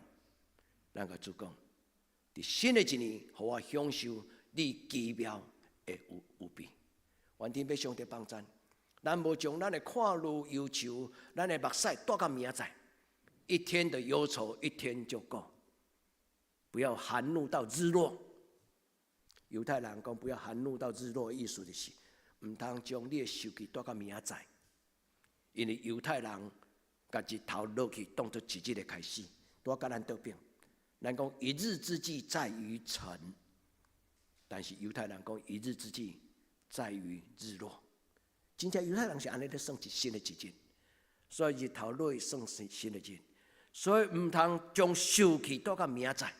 咱共主講，佇新的一年，予我享受你奇妙的預備。願天父上帝幫贊，咱無將咱的看慮憂愁，咱的目屎帶到明仔載，一天的憂愁一天就夠，不要含怒到日落。猶太人講不要含怒到日落，意思就是毋通將你的受氣帶到明仔載，因為猶太人共日頭落去當做一日的開始，拄佮咱倒反。咱講一日之計在於晨，但是猶太人講一日之計在於日落。真正猶太人是按呢咧算一新的一日，所以日頭落去算新新的日，所以毋通將受氣帶到明仔載，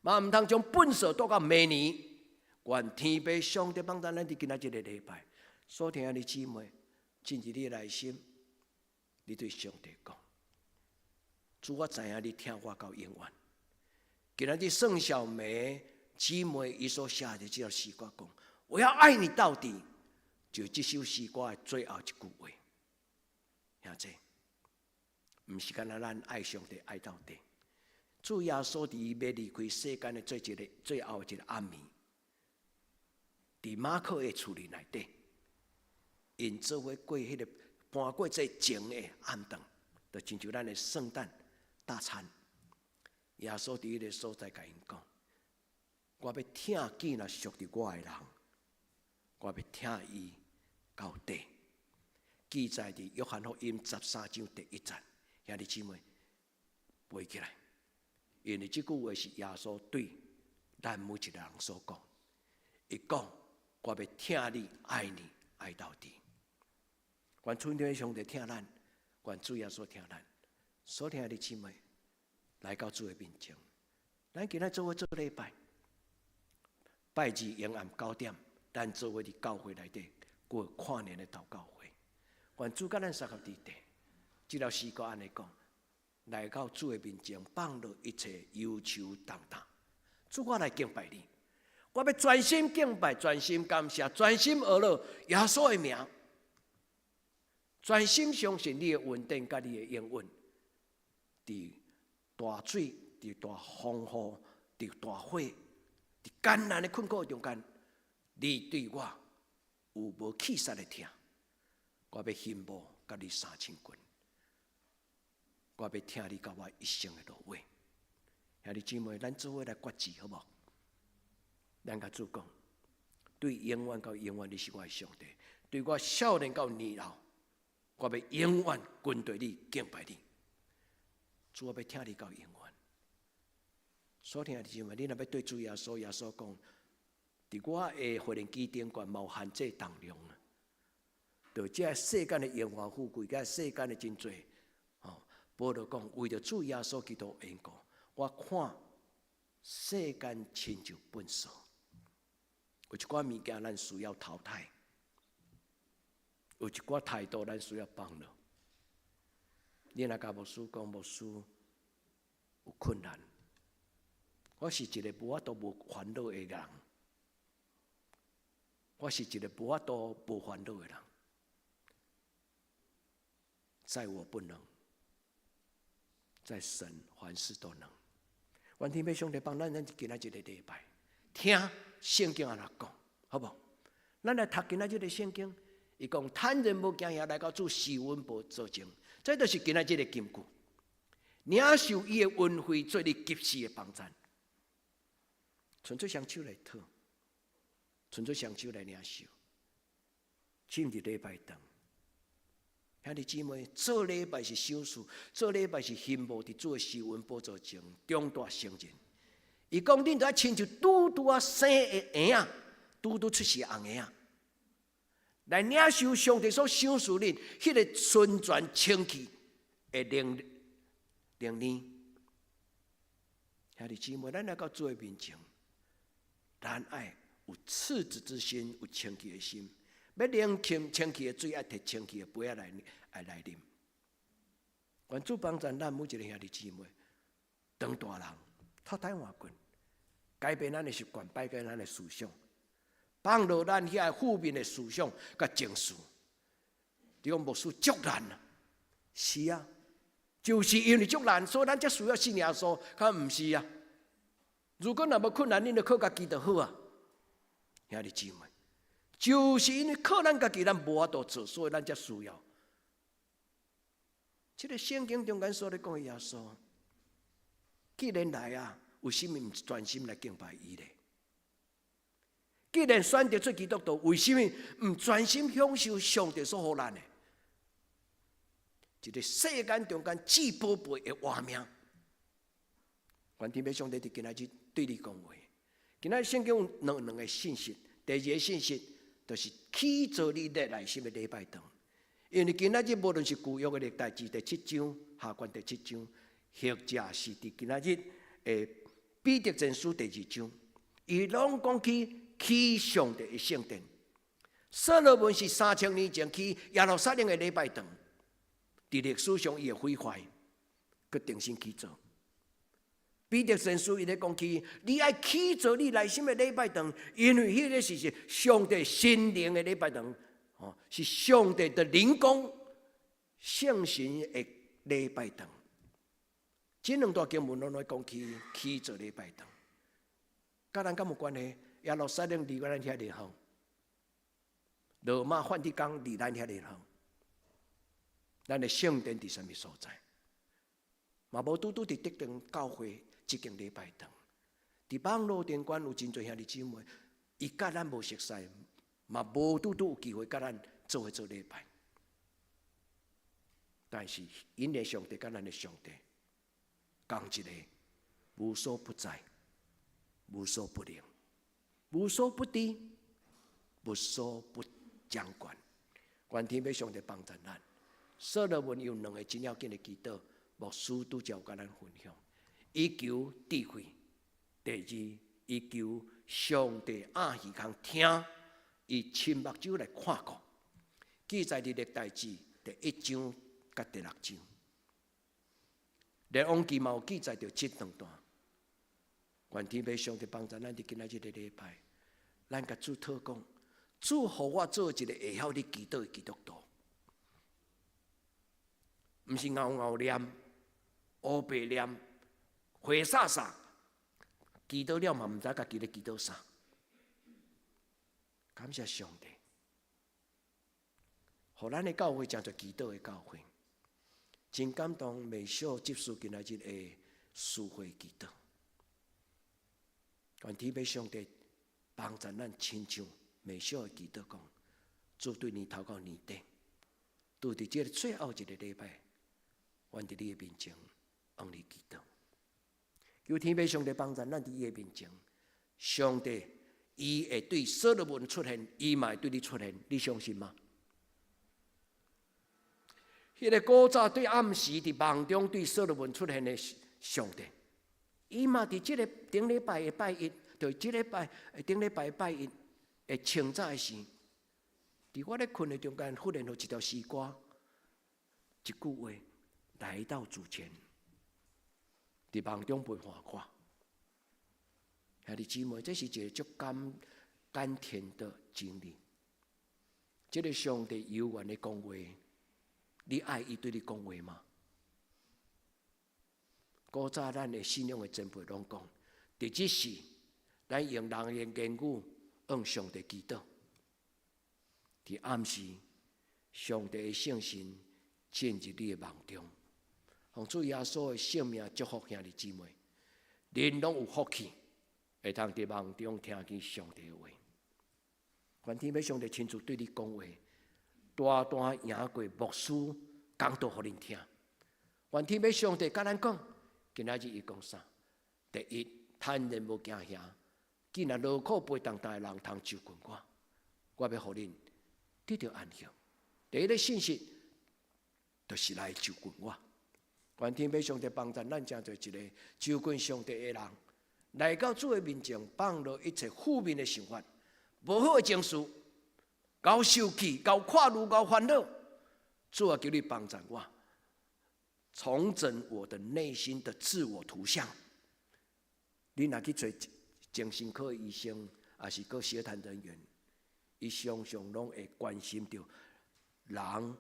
嘛毋通將糞埽帶到明年。願天父上帝幫助咱佇今仔這个禮拜，所聽的姊妹，進入你的內心，你對上帝講：主，我知影你疼我到永遠。今仔日宋小梅姊妹伊所寫的這首詩歌講：我要愛你到底，就這首詩歌的最後一句話。兄弟，毋是干焦咱愛上帝愛到底。主耶穌佇伊欲離開世間的最一个最後一个暗暝，佇馬可的厝裡內底，𪜶做伙過彼个盤過這前的暗頓，就親像咱的聖誕大餐。耶穌佇彼个所在共𪜶講：我欲疼見若屬佇我的人，我欲疼伊到底。記載佇約翰福音13章第1節，兄弟姊妹背起來，因為這句話是耶穌對咱每一個人所講。伊講：我欲疼你、愛你、愛到底。願天父上帝疼咱，願主耶穌疼咱。所疼的姊妹來到主的面前，咱今仔做伙做禮拜，拜二晚暗9點，咱做伙佇教會內底過跨年的禱告會。願主佮咱相佮佇佇，這條詩歌按呢講，來到主的面前，放落一切憂愁重擔。主，我來敬拜你，我欲專心敬拜，專心感謝，專心學了耶穌的名，專心相信你的恩典佮你的應允。佇大水、佇大風雨、佇大火、佇艱難的困苦中間，你對我有無棄殺的疼？我欲欣慕佮你相親近，我欲疼你到我一生的落尾。兄弟姊妹，咱做伙來決志好無？咱共主講，對永遠到永遠，你是我的上帝；對我少年到年老，我欲永遠跟隨你、敬拜你。主，我欲疼你到永遠。所疼的姊妹，你若欲對主耶穌，耶穌講，佇我的火煉機頂懸嘛有限制重量啊！就這世間的榮華富貴，佮世間的真濟，吼，保羅講，為著主耶穌基督緣故，我看世間親像糞埽。有一寡物件咱需要淘汰，有一寡態度咱需要放落。你若共牧師講，牧師有困難，我是一個無法度無煩惱的人，我是一個無法度無煩惱的人，在我不能，在神凡事都能。願天父上帝幫咱，咱今仔這個禮拜聽聖經按怎講，好無？咱來讀今仔這個聖經，伊講坦然無驚遐來到主施恩寶座前，這就是今仔這個金句。領受伊的恩惠，做你及時的幫贊，伸出雙手來討，伸出雙手來領受。進入禮拜堂，兄弟姊妹，做禮拜是賞賜，做禮拜是欣慕佇主的施恩寶座前長大成人。伊講，恁著愛親像拄拄仔生的嬰仔，拄拄出世的紅嬰仔，來領受上帝所賞賜恁彼个純全清氣的靈靈奶。兄弟姊妹，咱來到主的面前，咱愛有赤子之心，有清氣的心。欲啉清清氣的水，愛提清氣的杯仔來來來啉。願主幫助咱每一個兄弟姊妹，當大人，脫胎換骨，改變咱的習慣，改變咱的思想，放落咱遐負面的思想佮情緒。你講牧師足難啊？是啊，就是因為足難，所以咱才需要信耶穌，敢毋是啊？如果若無困難，恁就靠家己就好啊。兄弟姊妹，就是因為靠咱家己，咱無法度做，所以咱才需要。這个聖經中間所咧講的耶穌，既然來啊，為什麼毋專心來敬拜伊咧？既然選擇做基督徒，為什麼毋專心享受上帝所予咱的？一個世間中間至寶貝的活命。願天父上帝佇今仔日對你講話。今仔日聖經有兩個信息，第二個信息就是起造你的內心的禮拜堂。因為今仔日無論是舊約的歷代志第七章、下卷第七章，或者是佇今仔日的彼得前書第二章，伊攏講起起上帝的聖殿。所羅門是3000年前起耶路撒冷的禮拜堂，佇歷史上伊會毀壞，閣重新起造。彼得前書伊咧講起，你愛起造你內心的禮拜堂，因為彼個是上帝心靈的禮拜堂，哦，是上帝的靈宮、聖神的禮拜堂。這兩段經文攏來講起起造禮拜堂，佮咱敢有關係？耶路撒冷離咱遐爾遠，羅馬梵蒂岡離咱遐爾遠，咱的聖殿佇啥物所在？嘛無拄拄佇德堂教會這間禮拜堂，佇網路頂懸有真濟兄弟姊妹，伊佮咱無熟似，嘛無拄拄有機會佮咱做伙做禮拜。但是，𪜶的上帝佮咱的上帝，仝一个，無所不在，無所不能，無所不知，無所不掌權。願天父上帝幫助咱。所羅門有兩個真要緊的祈禱，牧師拄才有佮咱分享。伊求智慧，第二，伊求上帝暗耳空聽，伊親目睭來看過。記載佇歷代志第一章佮第六章。列王記嘛有記載著這兩段。願天父上帝幫助咱佇今仔日這個禮拜，咱共主禱告，主予我做一個會曉咧祈禱的基督徒，毋是𠢕𠢕念、烏白念、花灑灑，祈禱了嘛毋知家己咧祈禱啥。感謝上帝，予咱的教會成做祈禱的教會，真感動。美秀執事今仔日的司會祈禱，願天父上帝幫助咱親像美秀的祈禱講，主對年頭到年底，拄佇這個最後一個禮拜，阮佇你的面前向你祈禱，求天父上帝幫助咱佇伊的面前，上帝伊會對所羅門出現，伊嘛會對你出現，你相信嗎？彼個古早對暗時佇夢中對所羅門出現的上帝，伊嘛佇這個頂禮拜的拜一，就這禮拜頂禮拜拜一的清早的時，佇我咧睏的中間，忽然有一條詩歌，一句話來到主前，佇夢中陪伴我。兄弟姊妹，這是一個足甘甘甜的經歷。這個上帝有緣的講話，你愛伊對你講話嗎？古早咱的信仰的前輩攏講，佇這時，咱用人的言語向上帝祈禱。佇暗時，上帝的聖神進入你的夢中，奉主耶穌的聖名祝福兄弟姊妹，恁攏有福氣，會當佇夢中聽見上帝的話。願天父上帝親自對你講話，大大贏過牧師講道予恁聽。願天父上帝佮咱講，今仔日伊講啥？第一，坦然無驚嚇，既然勞苦背重擔的人通就近我，我欲予恁得著安息。第一個信息，就是來就近我。願天父上帝幫助咱，成做一個就近上帝的人，來到主的面前，放落一切負面的想法、無好的情緒，𠢕受氣、𠢕看怒、𠢕煩惱。主啊，求你幫助我，重整我的內心的自我圖像。你若去揣精神科醫生，抑是閣協談人員，伊常常攏會關心著人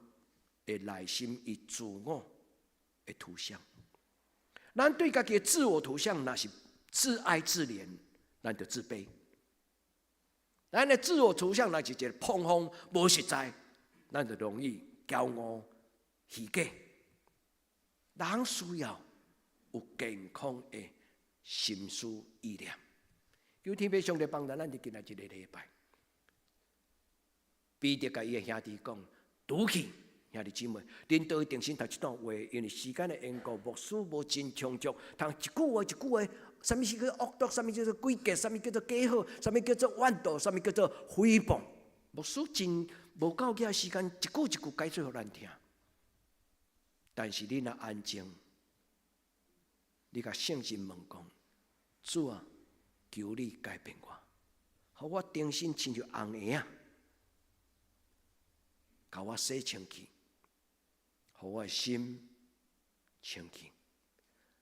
的內心伊自我的圖像。咱對家己的自我圖像，若是自哀自憐，咱就自卑。咱的自我圖像若是一個膨風無實在，咱就容易驕傲、虛假。人需要有健康的心思意念，求天父上帝幫助咱佇今仔這个禮拜，彼得共伊的兄弟講，拄去兄弟姊妹，恁倒去重新讀這段話，因為時間的緣故，牧師無真充足，通一句話一句話，啥物是叫惡毒，啥物叫做詭計，啥物叫做假好，啥物叫做怨妒，啥物叫做誹謗。牧師真無夠遐時間，一句一句解說予咱聽。但是你若安靜，你共聖神問講：主啊，求你改變我，予我重新親像紅鞋仔，共我洗清氣，予我的心清氣。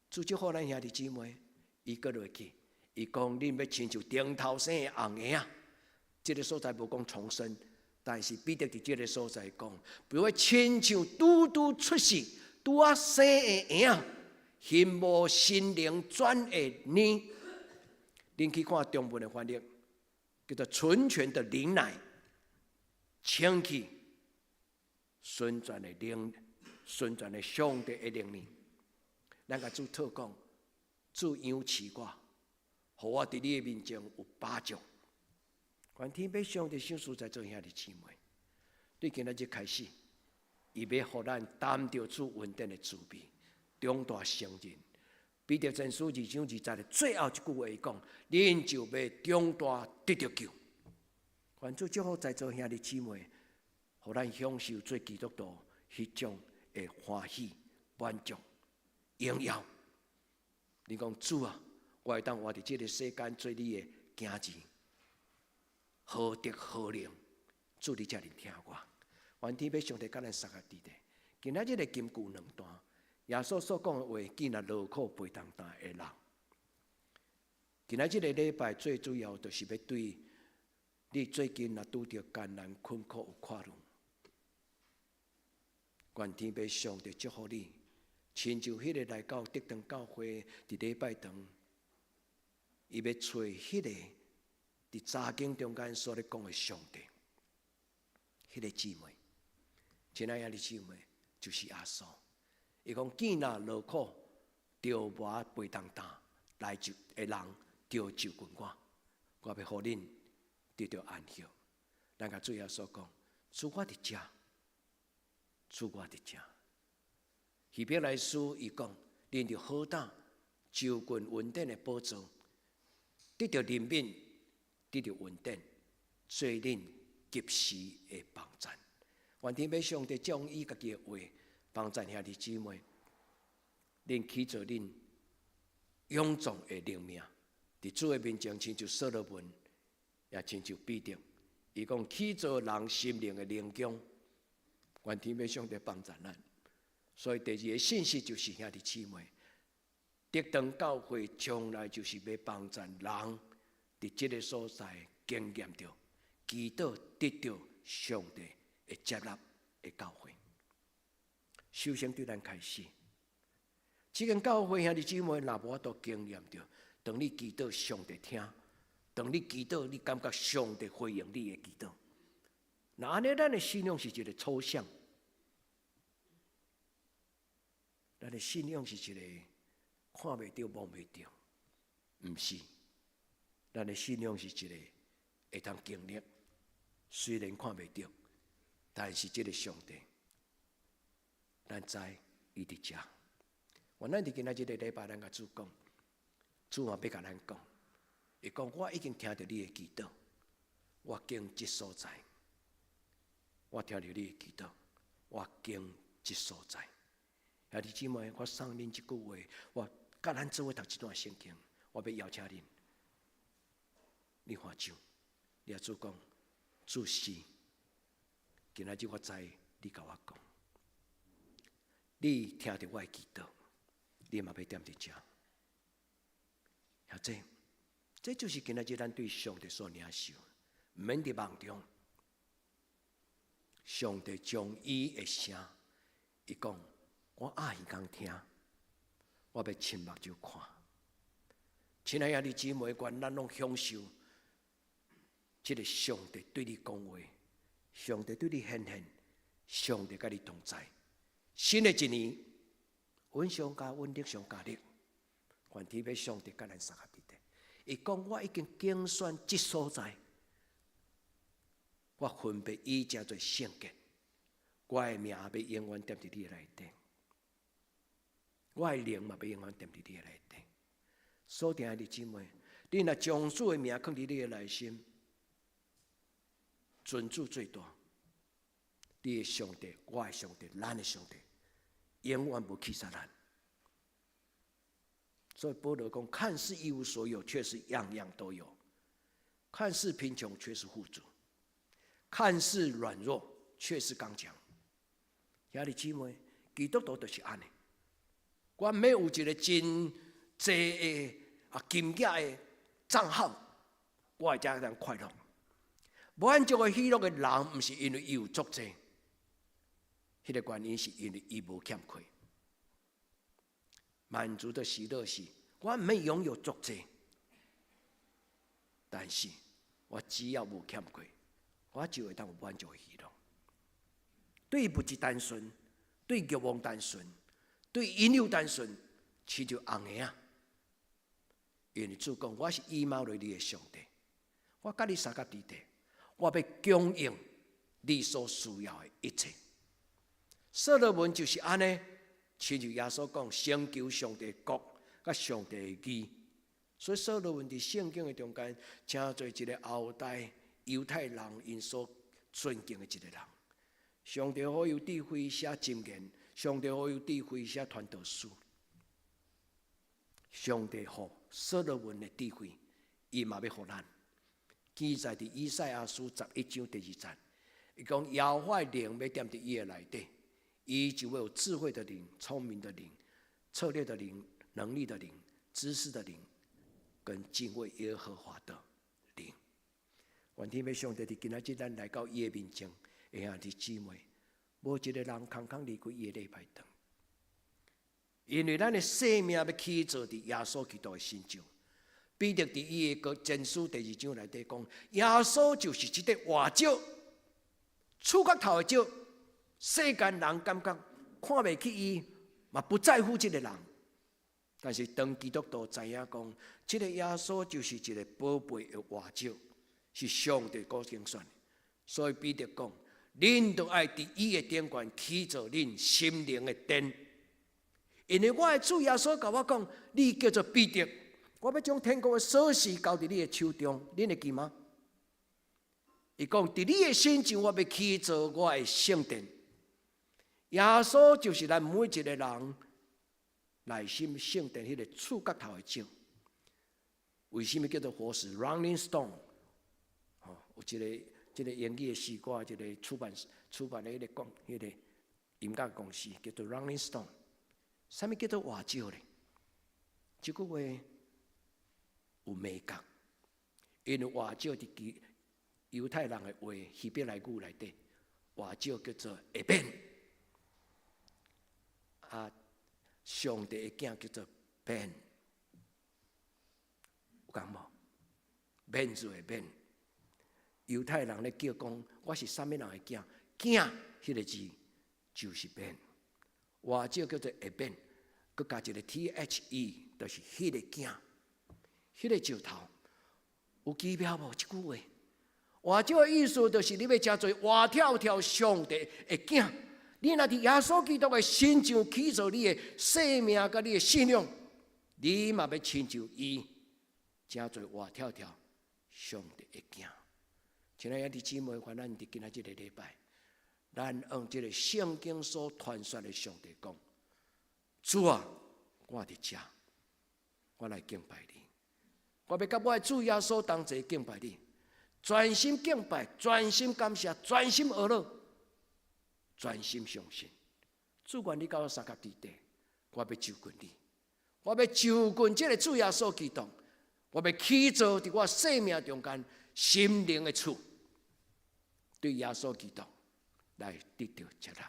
主祝福咱兄弟姊妹，伊閣落去，伊講恁欲親像頂頭生的紅嬰仔，這个所在無講重生，但是彼得佇這个所在講，欲親像拄拄出世、拄仔生的嬰仔，欣慕神靈轉的奶。恁去看中文的翻譯，叫做純全的靈奶，清氣，純全的靈，純全的上帝的靈奶。咱共主禱講，主養飼我，予我佇你的面前有飽足。願天父上帝賞賜在座兄弟姊妹，對今仔日開始，伊欲予咱擔著主恩典的滋味，長大成人。彼得前書二章二節的最後一句話，伊講：恁就欲長大得著救。願主祝福在座兄弟姊妹，予咱享受做基督徒彼種的歡喜、滿足、榮耀。你講主啊，我會當活佇這个世間做你的囝兒，何德何能？主你遮爾疼我，願天父上帝佮咱相佮佇咧。今仔日的金句兩段，耶穌所講的話，見若勞苦背重擔的人。今仔這个禮拜最主要就是欲對你最近若拄著艱難困苦有看慮，願天父上帝祝福你，親像彼个來到德堂教會佇禮拜堂，伊欲揣彼个佇查經中間所咧講的上帝，彼个姊妹，親愛的姊妹，就是耶穌。伊講見若勞苦，著無背重擔來就的人，著就近我，我欲予恁得著安息。咱共主耶穌講，主我佇遮，主我佇遮。希伯來書伊講，恁著好膽就近恩典的寶座，得著憐憫，得著恩典，做恁及時的幫贊。願天父上帝將伊家己的話幫贊兄弟姊妹，恁起做恁勇壯的靈命，佇主的面前，親像所羅門，也親像彼得。伊講起做人心靈的靈宮，願天父上帝幫贊咱。所以第二个信息就是兄弟姊妹，德堂教會將來就是欲幫贊人佇這个所在經驗著祈禱得著上帝的接納的教會。首先對咱開始，這間教會兄弟姊妹若無法度經驗著，當你祈禱上帝聽，當你祈禱你感覺上帝回應你的祈禱，若按呢，咱的信仰是一个抽象，咱的信仰是一个看袂著、摸袂著，毋是，咱的信仰是一个會當經歷，雖然看袂著，但是這个上帝，咱知伊佇遮。原來佇今仔這个禮拜，咱共主講，主嘛欲共咱講，伊講我已經聽著你的祈禱，我經這所在，我聽著你的祈禱，我經這所在。兄弟姊妹，我送恁這句話，我佮咱做伙讀這段聖經，我欲邀請恁，你按手，你共主講，主是，今仔日我知你共我講，你聽著我的祈禱，你嘛欲踮佇遮。兄弟，這就是今仔日咱對上帝所領受，毋免佇夢中，上帝將伊的聲，伊講。我暗耳空聽，我欲親目睭看。親愛兄弟姊妹，願咱攏享受這个上帝對你講話，上帝對你顯現，上帝佮你同在。新的一年，阮上加阮力上加力，願天父上帝佮咱相佮佇咧。伊講我已經揀選這所在，我分別伊成做聖潔，我的名欲永遠踮佇你的內底，我的靈嘛欲永遠踮佇你的內底。所以兄弟姊妹，你若將主的名囥佇你的內心，尊主最大，你的上帝，我的上帝，咱的上帝，永遠無棄殺咱。所以保羅講，看似一無所有，卻是樣樣都有；看似貧窮，卻是富足；看似軟弱，卻是剛強。兄弟姊妹，基督徒就是按呢。我毋免有一個真濟的啊金額的帳號，我會才當快樂。滿足的喜樂的人，毋是因為伊有足濟，彼個原因是因為伊無欠缺。滿足的喜樂是，我毋免擁有足濟，但是我只要無欠缺，我就會當有滿足的喜樂。對物質單純，對欲望單純，對引誘單純，親像紅的啊！因為主講，我是以馬內利的上帝，我佮你相佮佇底，我欲供應你所需要的一切。所羅門就是按呢，親像耶穌講，先求上帝國佮上帝的義。所以所羅門佇聖經的中間，成做一個後代猶太人𪜶所尊敬的一個人。上帝予伊有智慧寫箴言，上帝予伊有智慧寫傳道書。上帝予所羅門的智慧，伊嘛欲予咱。記載佇以賽亞書11章第二節，伊講耶和華的靈欲踮佇伊的內底，伊就會有智慧的靈、聰明的靈、策略的靈、能力的靈、知識的靈，跟敬畏耶和華的靈。願天父上帝佇今仔日咱來到伊的面前，兄弟姊妹，無一個人空空離開伊的禮拜堂，因為咱的生命欲起造佇耶穌基督的身上。彼得佇伊的哥前書第二章內底講，耶穌就是這個活石，厝角頭的石，世間人感覺看袂起伊，嘛不在乎這個人。但是當基督徒知影講，這個耶穌就是一個寶貝的活石，是上帝所揀選的。所以彼得講，恁都愛佇伊的頂懸起造恁心靈的殿，因為我的主耶穌共我講，你叫做彼得，我欲將天國的鎖匙交佇你的手中，恁會記嗎？伊講，佇你的身上，我欲起造我的聖殿。耶穌就是咱每一個人內心聖殿彼個厝角頭的石。為什麼叫做活石？Running Stone，吼，有一個這個英語的詩歌，一個出版的彼個公彼個音樂公司叫做 Rolling Stone。啥物叫做活石咧？這句話有美感，因為活石佇猶太人的話，希伯來語內底，活石叫做 eben，啊，上帝的囝叫做 Ben，有共無？免字的免，猶太人咧叫講，我是啥物人的囝？囝彼個字就是 Ben，活石叫做 eben，閣加一個 THE，就是彼個囝，彼個石頭有奇妙無？這句話，活石的意思就是你欲成做活跳跳上帝的囝。你若佇耶穌基督的身上起造你的生命佮你的信仰，你嘛欲親像伊，成做活跳跳上帝的囝。親愛的姊妹，願咱佇今仔這個禮拜，咱用這個聖經所傳說的上帝講：主啊，我佇遮，我來敬拜你。我欲佮我的主耶穌同齊敬拜你，專心敬拜，專心感謝，專心學樂，專心相信。主願你佮我相佮佇底，我欲就近你，我欲就近這個主耶穌基督，我欲起造佇我生命中間心靈的厝，對耶穌基督來得著接納。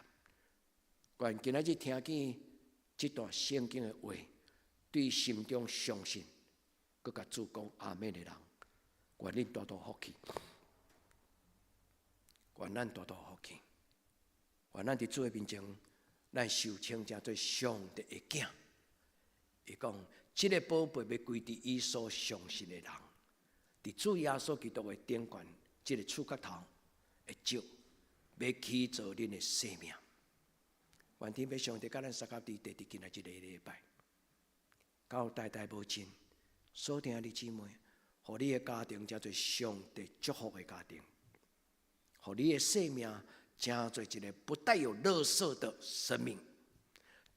願今仔日聽見這段聖經的話，對心中相信，閣共主講阿們的人，願恁大大福氣，願咱大大福氣，願咱佇主的面前，咱受稱成做上帝的囝。伊講，這个寶貝欲歸佇伊所相信的人，佇主耶穌基督的頂懸，這个觸角頭的石，欲起造恁的生命。願天父上帝佮咱相佮佇佇今仔這个禮拜，到代代無盡。所疼的姊妹，予你的家庭成做上帝祝福的家庭，予你的生命成做一个不帶有垃圾的生命，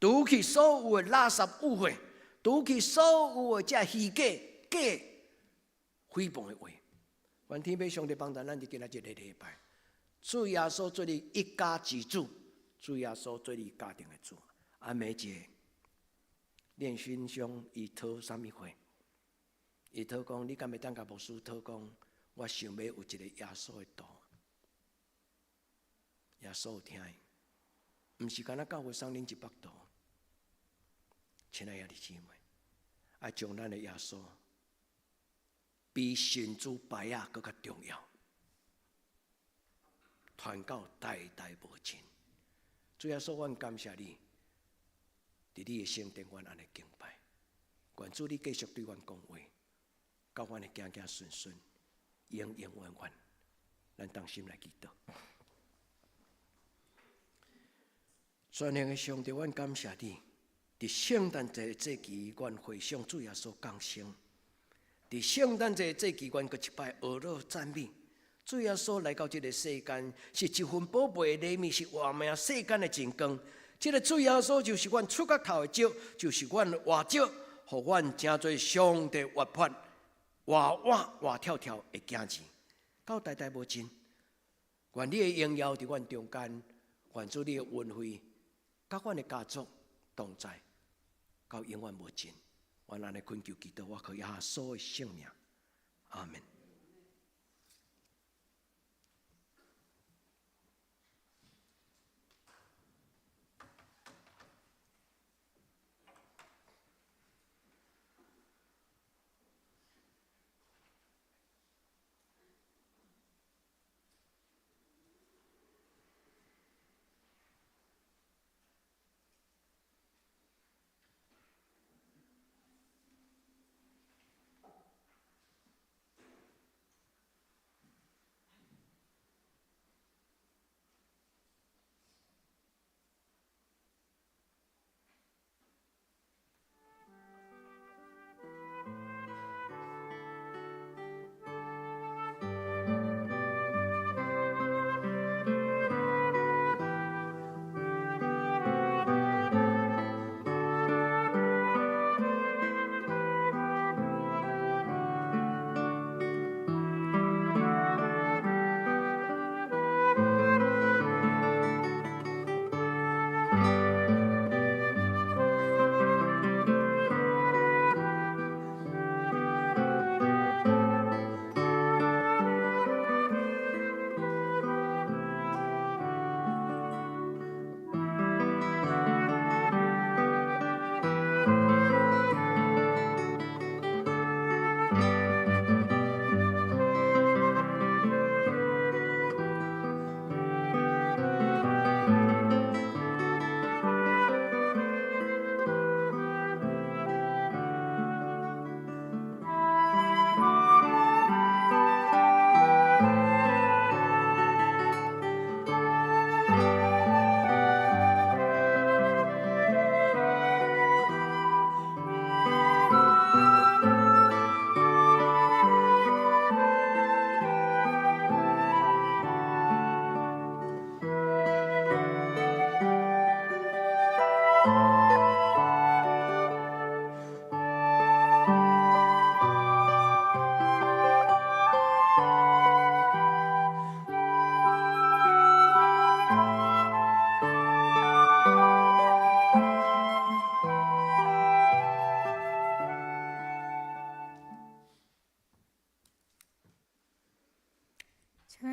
除去所有的垃圾污穢，除去所有的這虛假、假誹謗的話。願天父上帝幫助咱佇今仔這个禮拜，主耶穌做你一家之主，主耶穌做你家庭的主。阿妹姐，練勳兄伊討啥物貨？伊討講，你敢會當共牧師討講？我想欲有一个耶穌的圖。耶穌有聽伊，毋是干焦教會送恁100圖。親愛的姊妹，愛將咱的耶穌比神主牌仔閣較重要，傳到代代無盡。主耶穌，阮感謝你，佇你的聖殿，阮按呢敬拜。願主你繼續對阮講話，教阮會行行順順，永永遠遠。咱同心來祈禱。全能的上帝，阮感謝你。佇聖誕節的節期，阮回想主耶穌降生；佇聖誕節的節期，阮閣一擺學樂讚美主耶穌來到這个世間，是一份寶貝的禮物，是活命世間的真光。這个主耶穌就是阮觸角頭的石，就是阮的活石，予阮成做上帝活潑、活活活跳跳的囝兒，到代代無盡。願你的榮耀佇阮中間，願主你的恩惠，佮阮的家族同在，到永遠無盡。阮按呢懇求祈禱，我靠耶穌的聖名，阿門。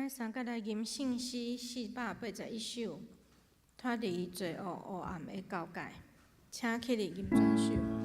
相佮來吟聖詩481首，脫離罪惡黑暗的交界，請起立吟轉首。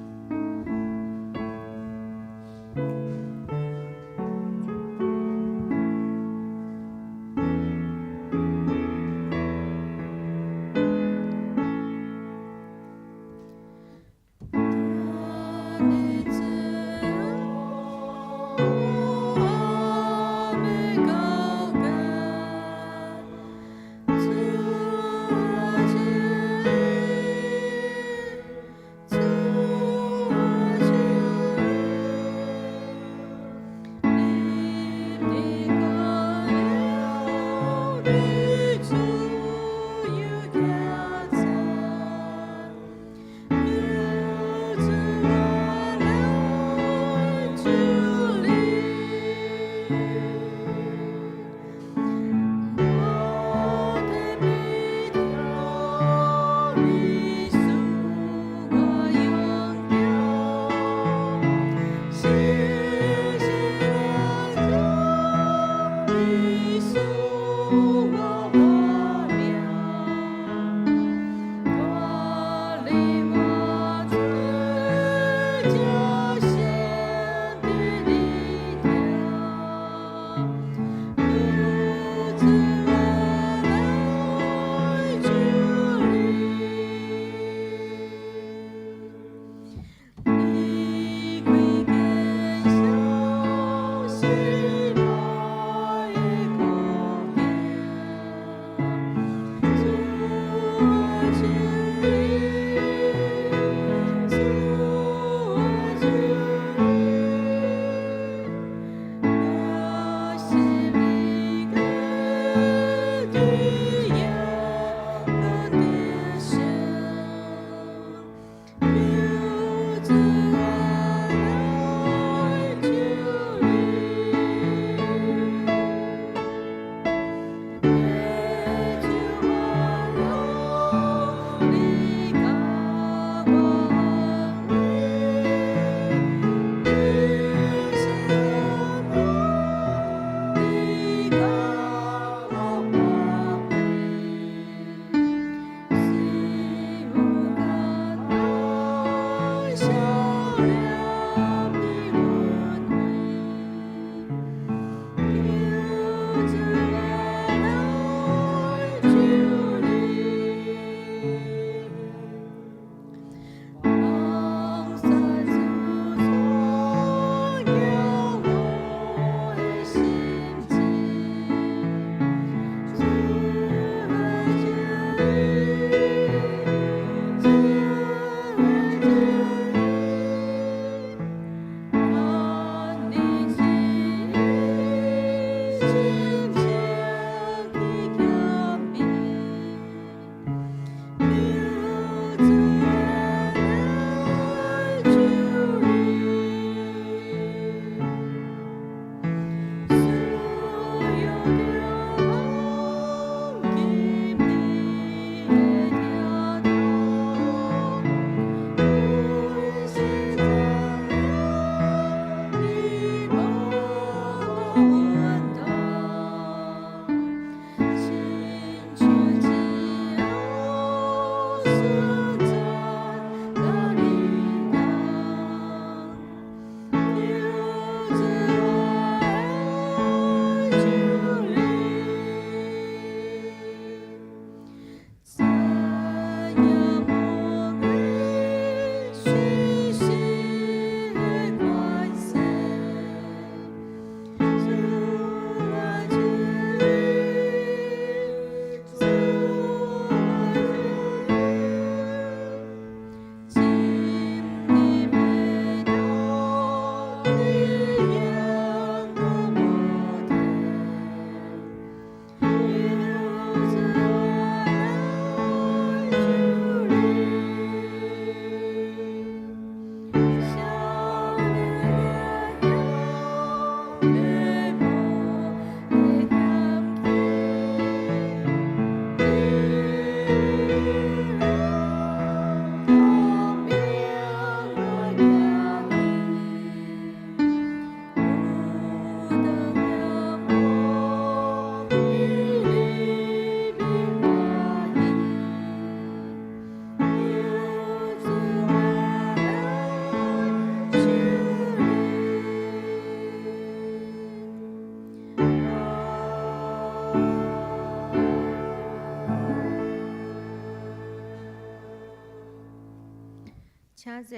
請坐，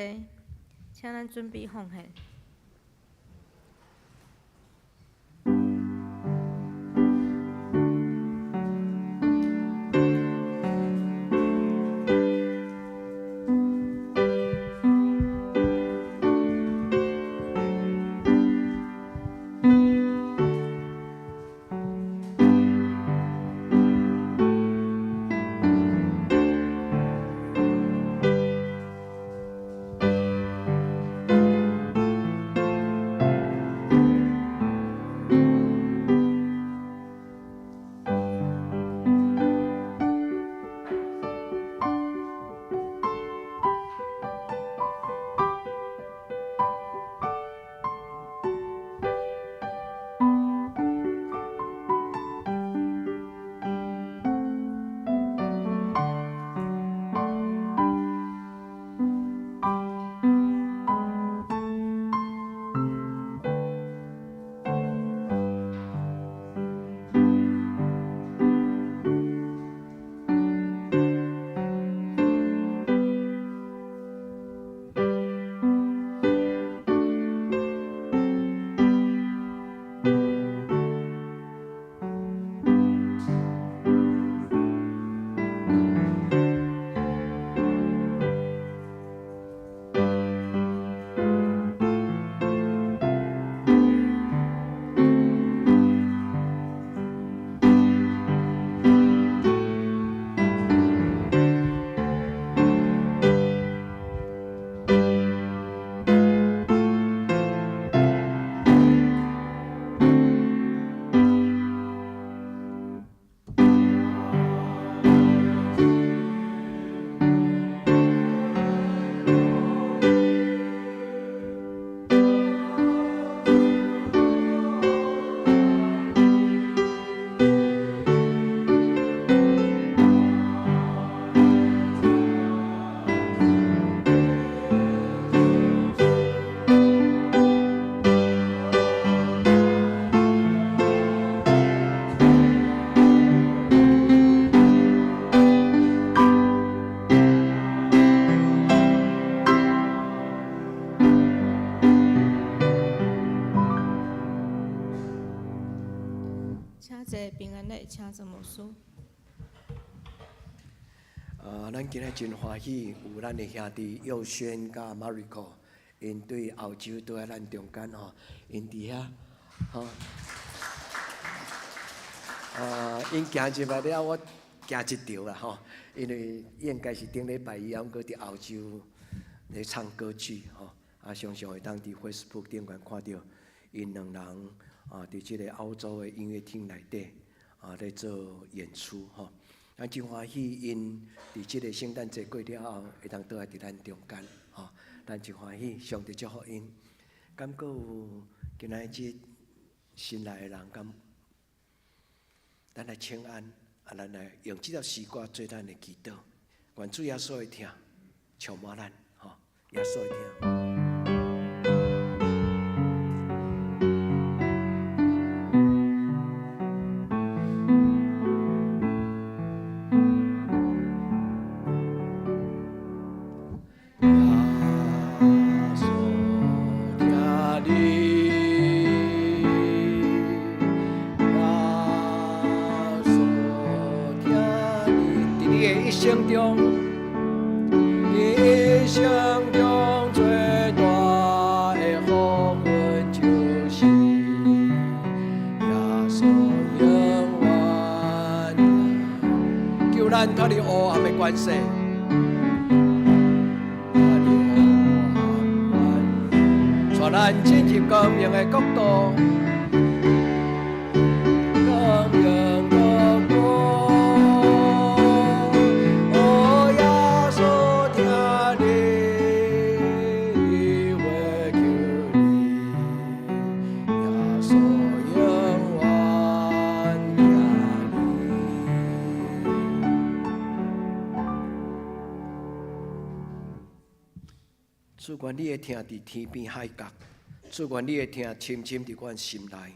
請咱準備奉獻。請坐，平安禮，請做牧師。咱今日真歡喜，有咱的兄弟佑軒佮 Mariko，𪜶對澳洲倒來咱中間吼，𪜶佇遐吼。𪜶行入來了，我驚一跳啦吼，因為應該是頂禮拜伊猶閣佇澳洲咧唱歌劇吼，常常會當佇 Facebook 頂懸看著𪜶兩人佇這个澳洲的音樂廳內底咧做演出吼。咱真歡喜，𪜶佇這个聖誕節過了後，會當倒來佇咱中間吼，咱真歡喜，上帝祝福𪜶。敢閣有今仔日新來的人，敢咱來請安，咱來用這條詩歌做咱的祈禱，願主耶穌的疼充滿咱，吼，耶穌的疼。耶穌疼你，耶穌疼你，佇你的一生中，你一生中最大的福分就是耶穌永遠疼，求咱脫離黑暗的關係。脫離黑暗關，帶咱進入光明的國度。光明國度，哦，耶穌疼你，伊會救你，耶穌永遠疼你。主，願你的疼佇天邊海角，主，願你的疼深深佇阮心內，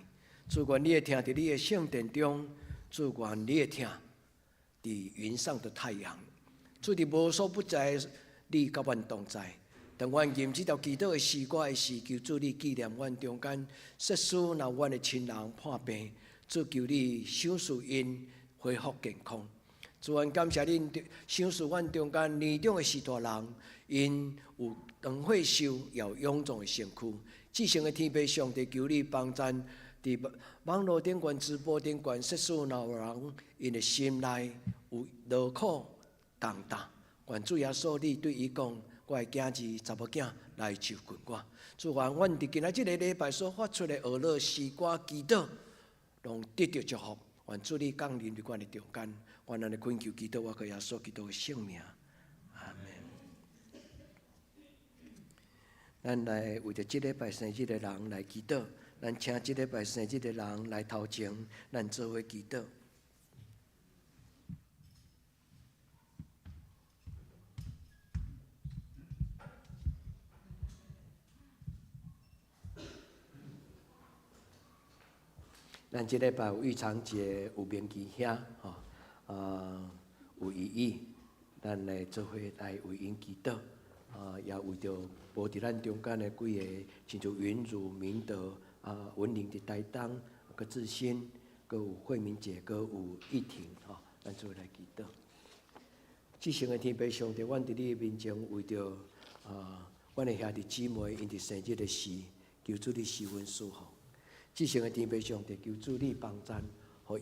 主，願你的疼佇你的聖殿中，主，願你的疼佇雲上的太陽，主佇無所不在，你佮阮同在，當阮吟這條祈禱的詩歌的時，求主你紀念阮中間，設使若阮的親人破病，主求你賞賜𪜶恢復健康。主，阮感謝恁賞賜阮中間年長的序大人，𪜶有長歲壽，也有勇壯的身軀。至聖的天父上帝，求你幫贊佇網路頂懸、直播頂懸，設使若有人𪜶的心內有勞苦重擔，願主耶穌你對伊講：我的囝兒、查某囝來就近我。主願阮佇今仔這个禮拜所發出的呵咾詩歌祈禱，攏得著祝福。願主你降臨佇阮的中間，願咱的懇求祈禱，我靠耶穌基督的聖名，阿門。咱來為著這禮拜生日的人來祈禱，咱請這禮拜生日的人來頭前，咱做伙祈禱。咱這禮拜有玉長姐，有明基兄，吼，啊，有依依，咱來做伙來為𪜶祈禱，啊，也為著無佇咱中間的幾个，親像雲如、明德、啊，文玲佇台東，閣志新，閣有慧敏姐，閣有玉婷，吼，咱做伙來祈禱。至聖的天父上帝，阮佇你的面前為著啊，阮的兄弟姊妹，𪜶佇生日的時，求主你施恩賜福。至聖的天父上帝，求主你幫贊，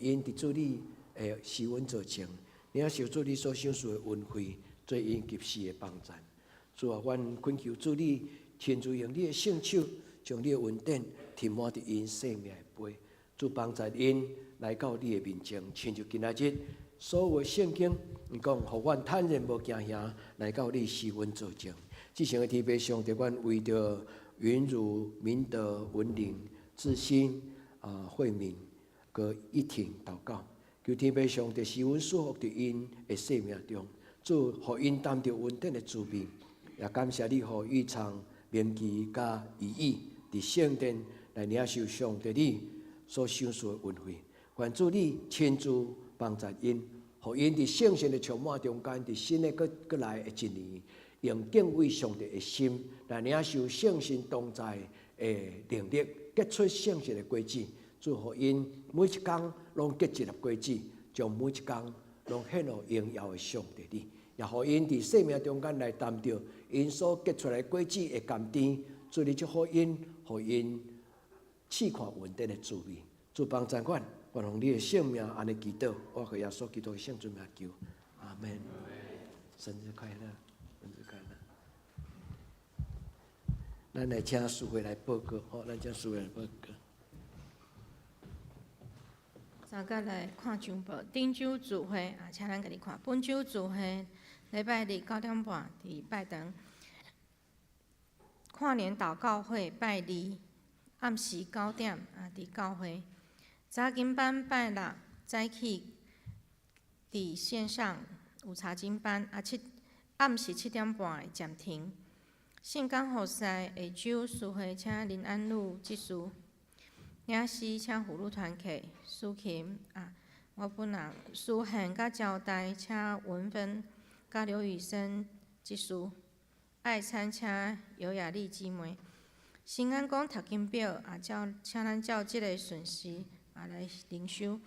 予𪜶佇主你的施恩座前，領受主你所賞賜的恩惠，做𪜶及時的幫贊。主啊，阮懇求主你親自用你的聖手，將你的恩典填滿佇𪜶生命的杯。主幫助𪜶來到你的面前，親像今仔日所有的聖經，伊講，予阮坦然無驚嚇來到你施恩座前。至聖的天父上帝，阮為著雲如、明德、文玲、志新、啊慧敏、閣一婷禱告，求天父上帝施恩賜福佇𪜶的生命中，主予𪜶擔著恩典的滋味，也感謝你予玉長、明基佮依依佇聖殿來領受上帝你所賞賜的恩惠，願主你親自幫助𪜶，予𪜶佇聖神的充滿中間，佇新的閣閣來的一年，用敬畏上帝的心來領受聖神同在的能力，結出聖神的果子。主予𪜶每一工攏結一粒果子，將每一工攏獻予榮耀的上帝你，也予𪜶佇生命中間來擔著𪜶所結出來的果子會甘甜。主你祝福𪜶，予𪜶試看恩典的滋味。主幫助阮，願奉你的聖名按呢祈禱，我靠耶穌基督的聖尊名求，阿門。生日快樂，生日快樂。咱來請司會來報告，好，咱請司會來報告。大家來看張報，頂週聚會啊，請咱家己看。本週聚會禮拜日9點半佇拜堂，跨年禱告會拜二暗時9點啊，佇教會。查經班拜六早起佇線上有查經班啊，七暗時7點半會暫停。聖工服侍下晝司會請林安祿執事，領詩請婦女團契蘇琴啊，我本人書獻佮招待請文芬佮劉雨生執事，愛餐請尤雅麗姊妹。新安宮讀經表啊，照請咱照這个順序啊來靈修。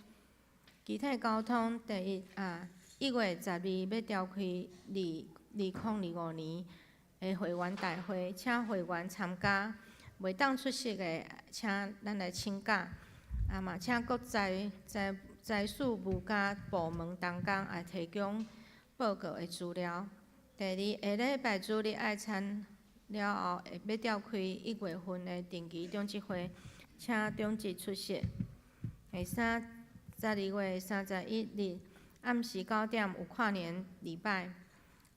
其他交通第一啊，1月12欲召開2025年的會員大會，請會員參加。袂當出席的，請咱來請假。啊嘛，請各財財財事務佮部門同工來提供報告的資料。第二，下禮拜主日愛餐了後，會欲召開1月份的定期長執會，請長執出席。第三，12月31日暗時9點有跨年禮拜。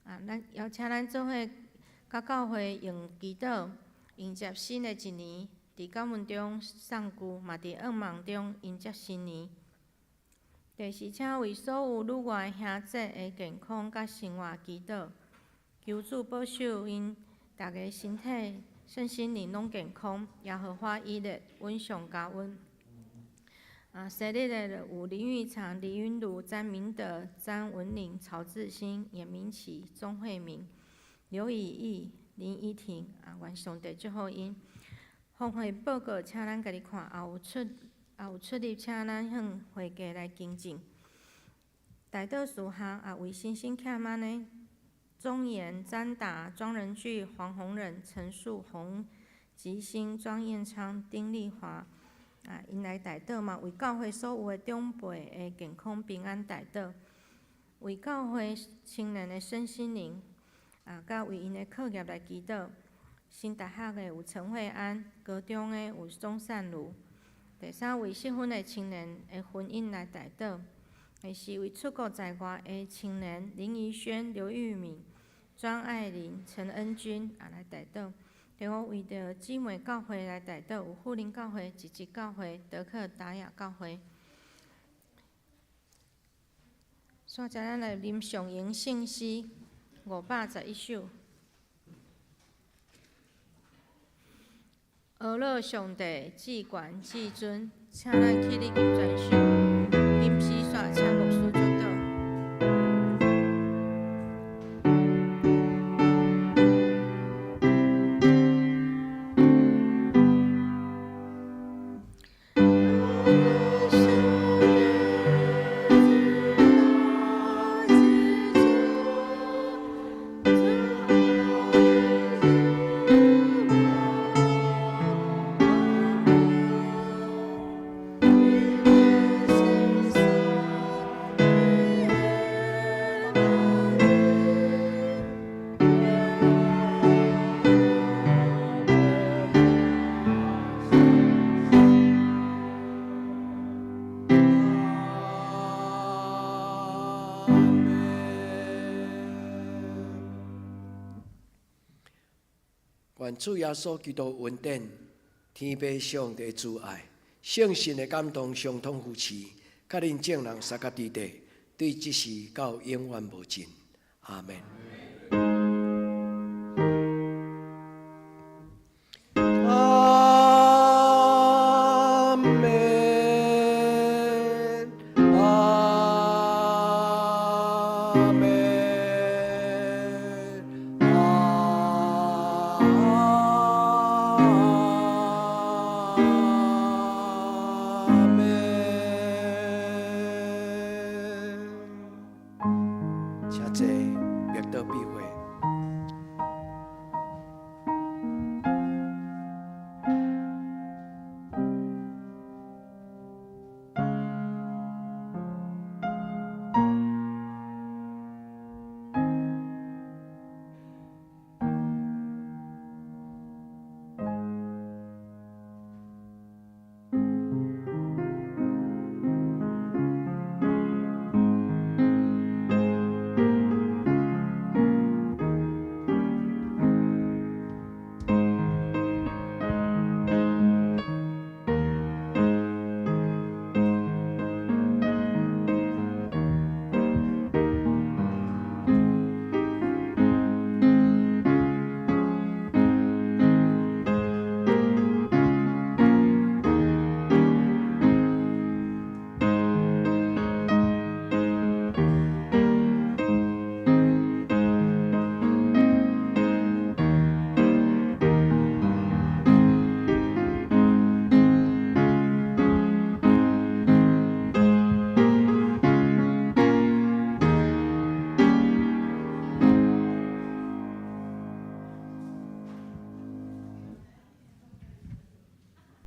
啊，咱邀請咱做伙佮教會用祈禱迎接新的一年，佇感恩中送舊，嘛佇願望中迎接新年。第四，請為所有旅外兄姊的健康佮生活祈禱，求主保守𪜶逐家身體、身心靈攏健康，耶和華以勒穩上加穩。啊，生日的有林玉長、李雲如、詹明德、詹文玲、曹志新、嚴明啟、鍾慧明、劉以義、林依婷啊，願上帝祝福𪜶。奉獻報告，請咱家己看，也有出入，請咱向會計來更正。代禱事項啊，為身心欠滿的鍾妍、詹達、莊仁巨、黃宏仁、陳樹、洪吉星、莊彥昌、丁麗華啊，𪜶來代禱嘛，為教會所有的長輩的健康平安代禱，為教會青年的身心靈啊，佮為𪜶的課業來祈禱。新大學的有陳慧安，高中的有鍾善如。第三，為適婚的青年的婚姻來代禱。第四，為出國在外的青年林怡萱、劉玉敏、莊愛玲、陳恩君啊來代禱。第五，為著姊妹教會來代禱，有富林教會、集集教會、德克達雅教會。煞才咱來林尚瑩聖詩511首。阿樂上帝至懸至尊，請咱起立吟全首，吟詩煞請牧師祝禱。願主耶穌基督恩典、天父上帝慈愛、聖神的感動相通扶持，佮恁眾人三甲弟弟，對這時到永遠無盡。阿們。阿們，阿們，阿們。請坐，默禱閉會。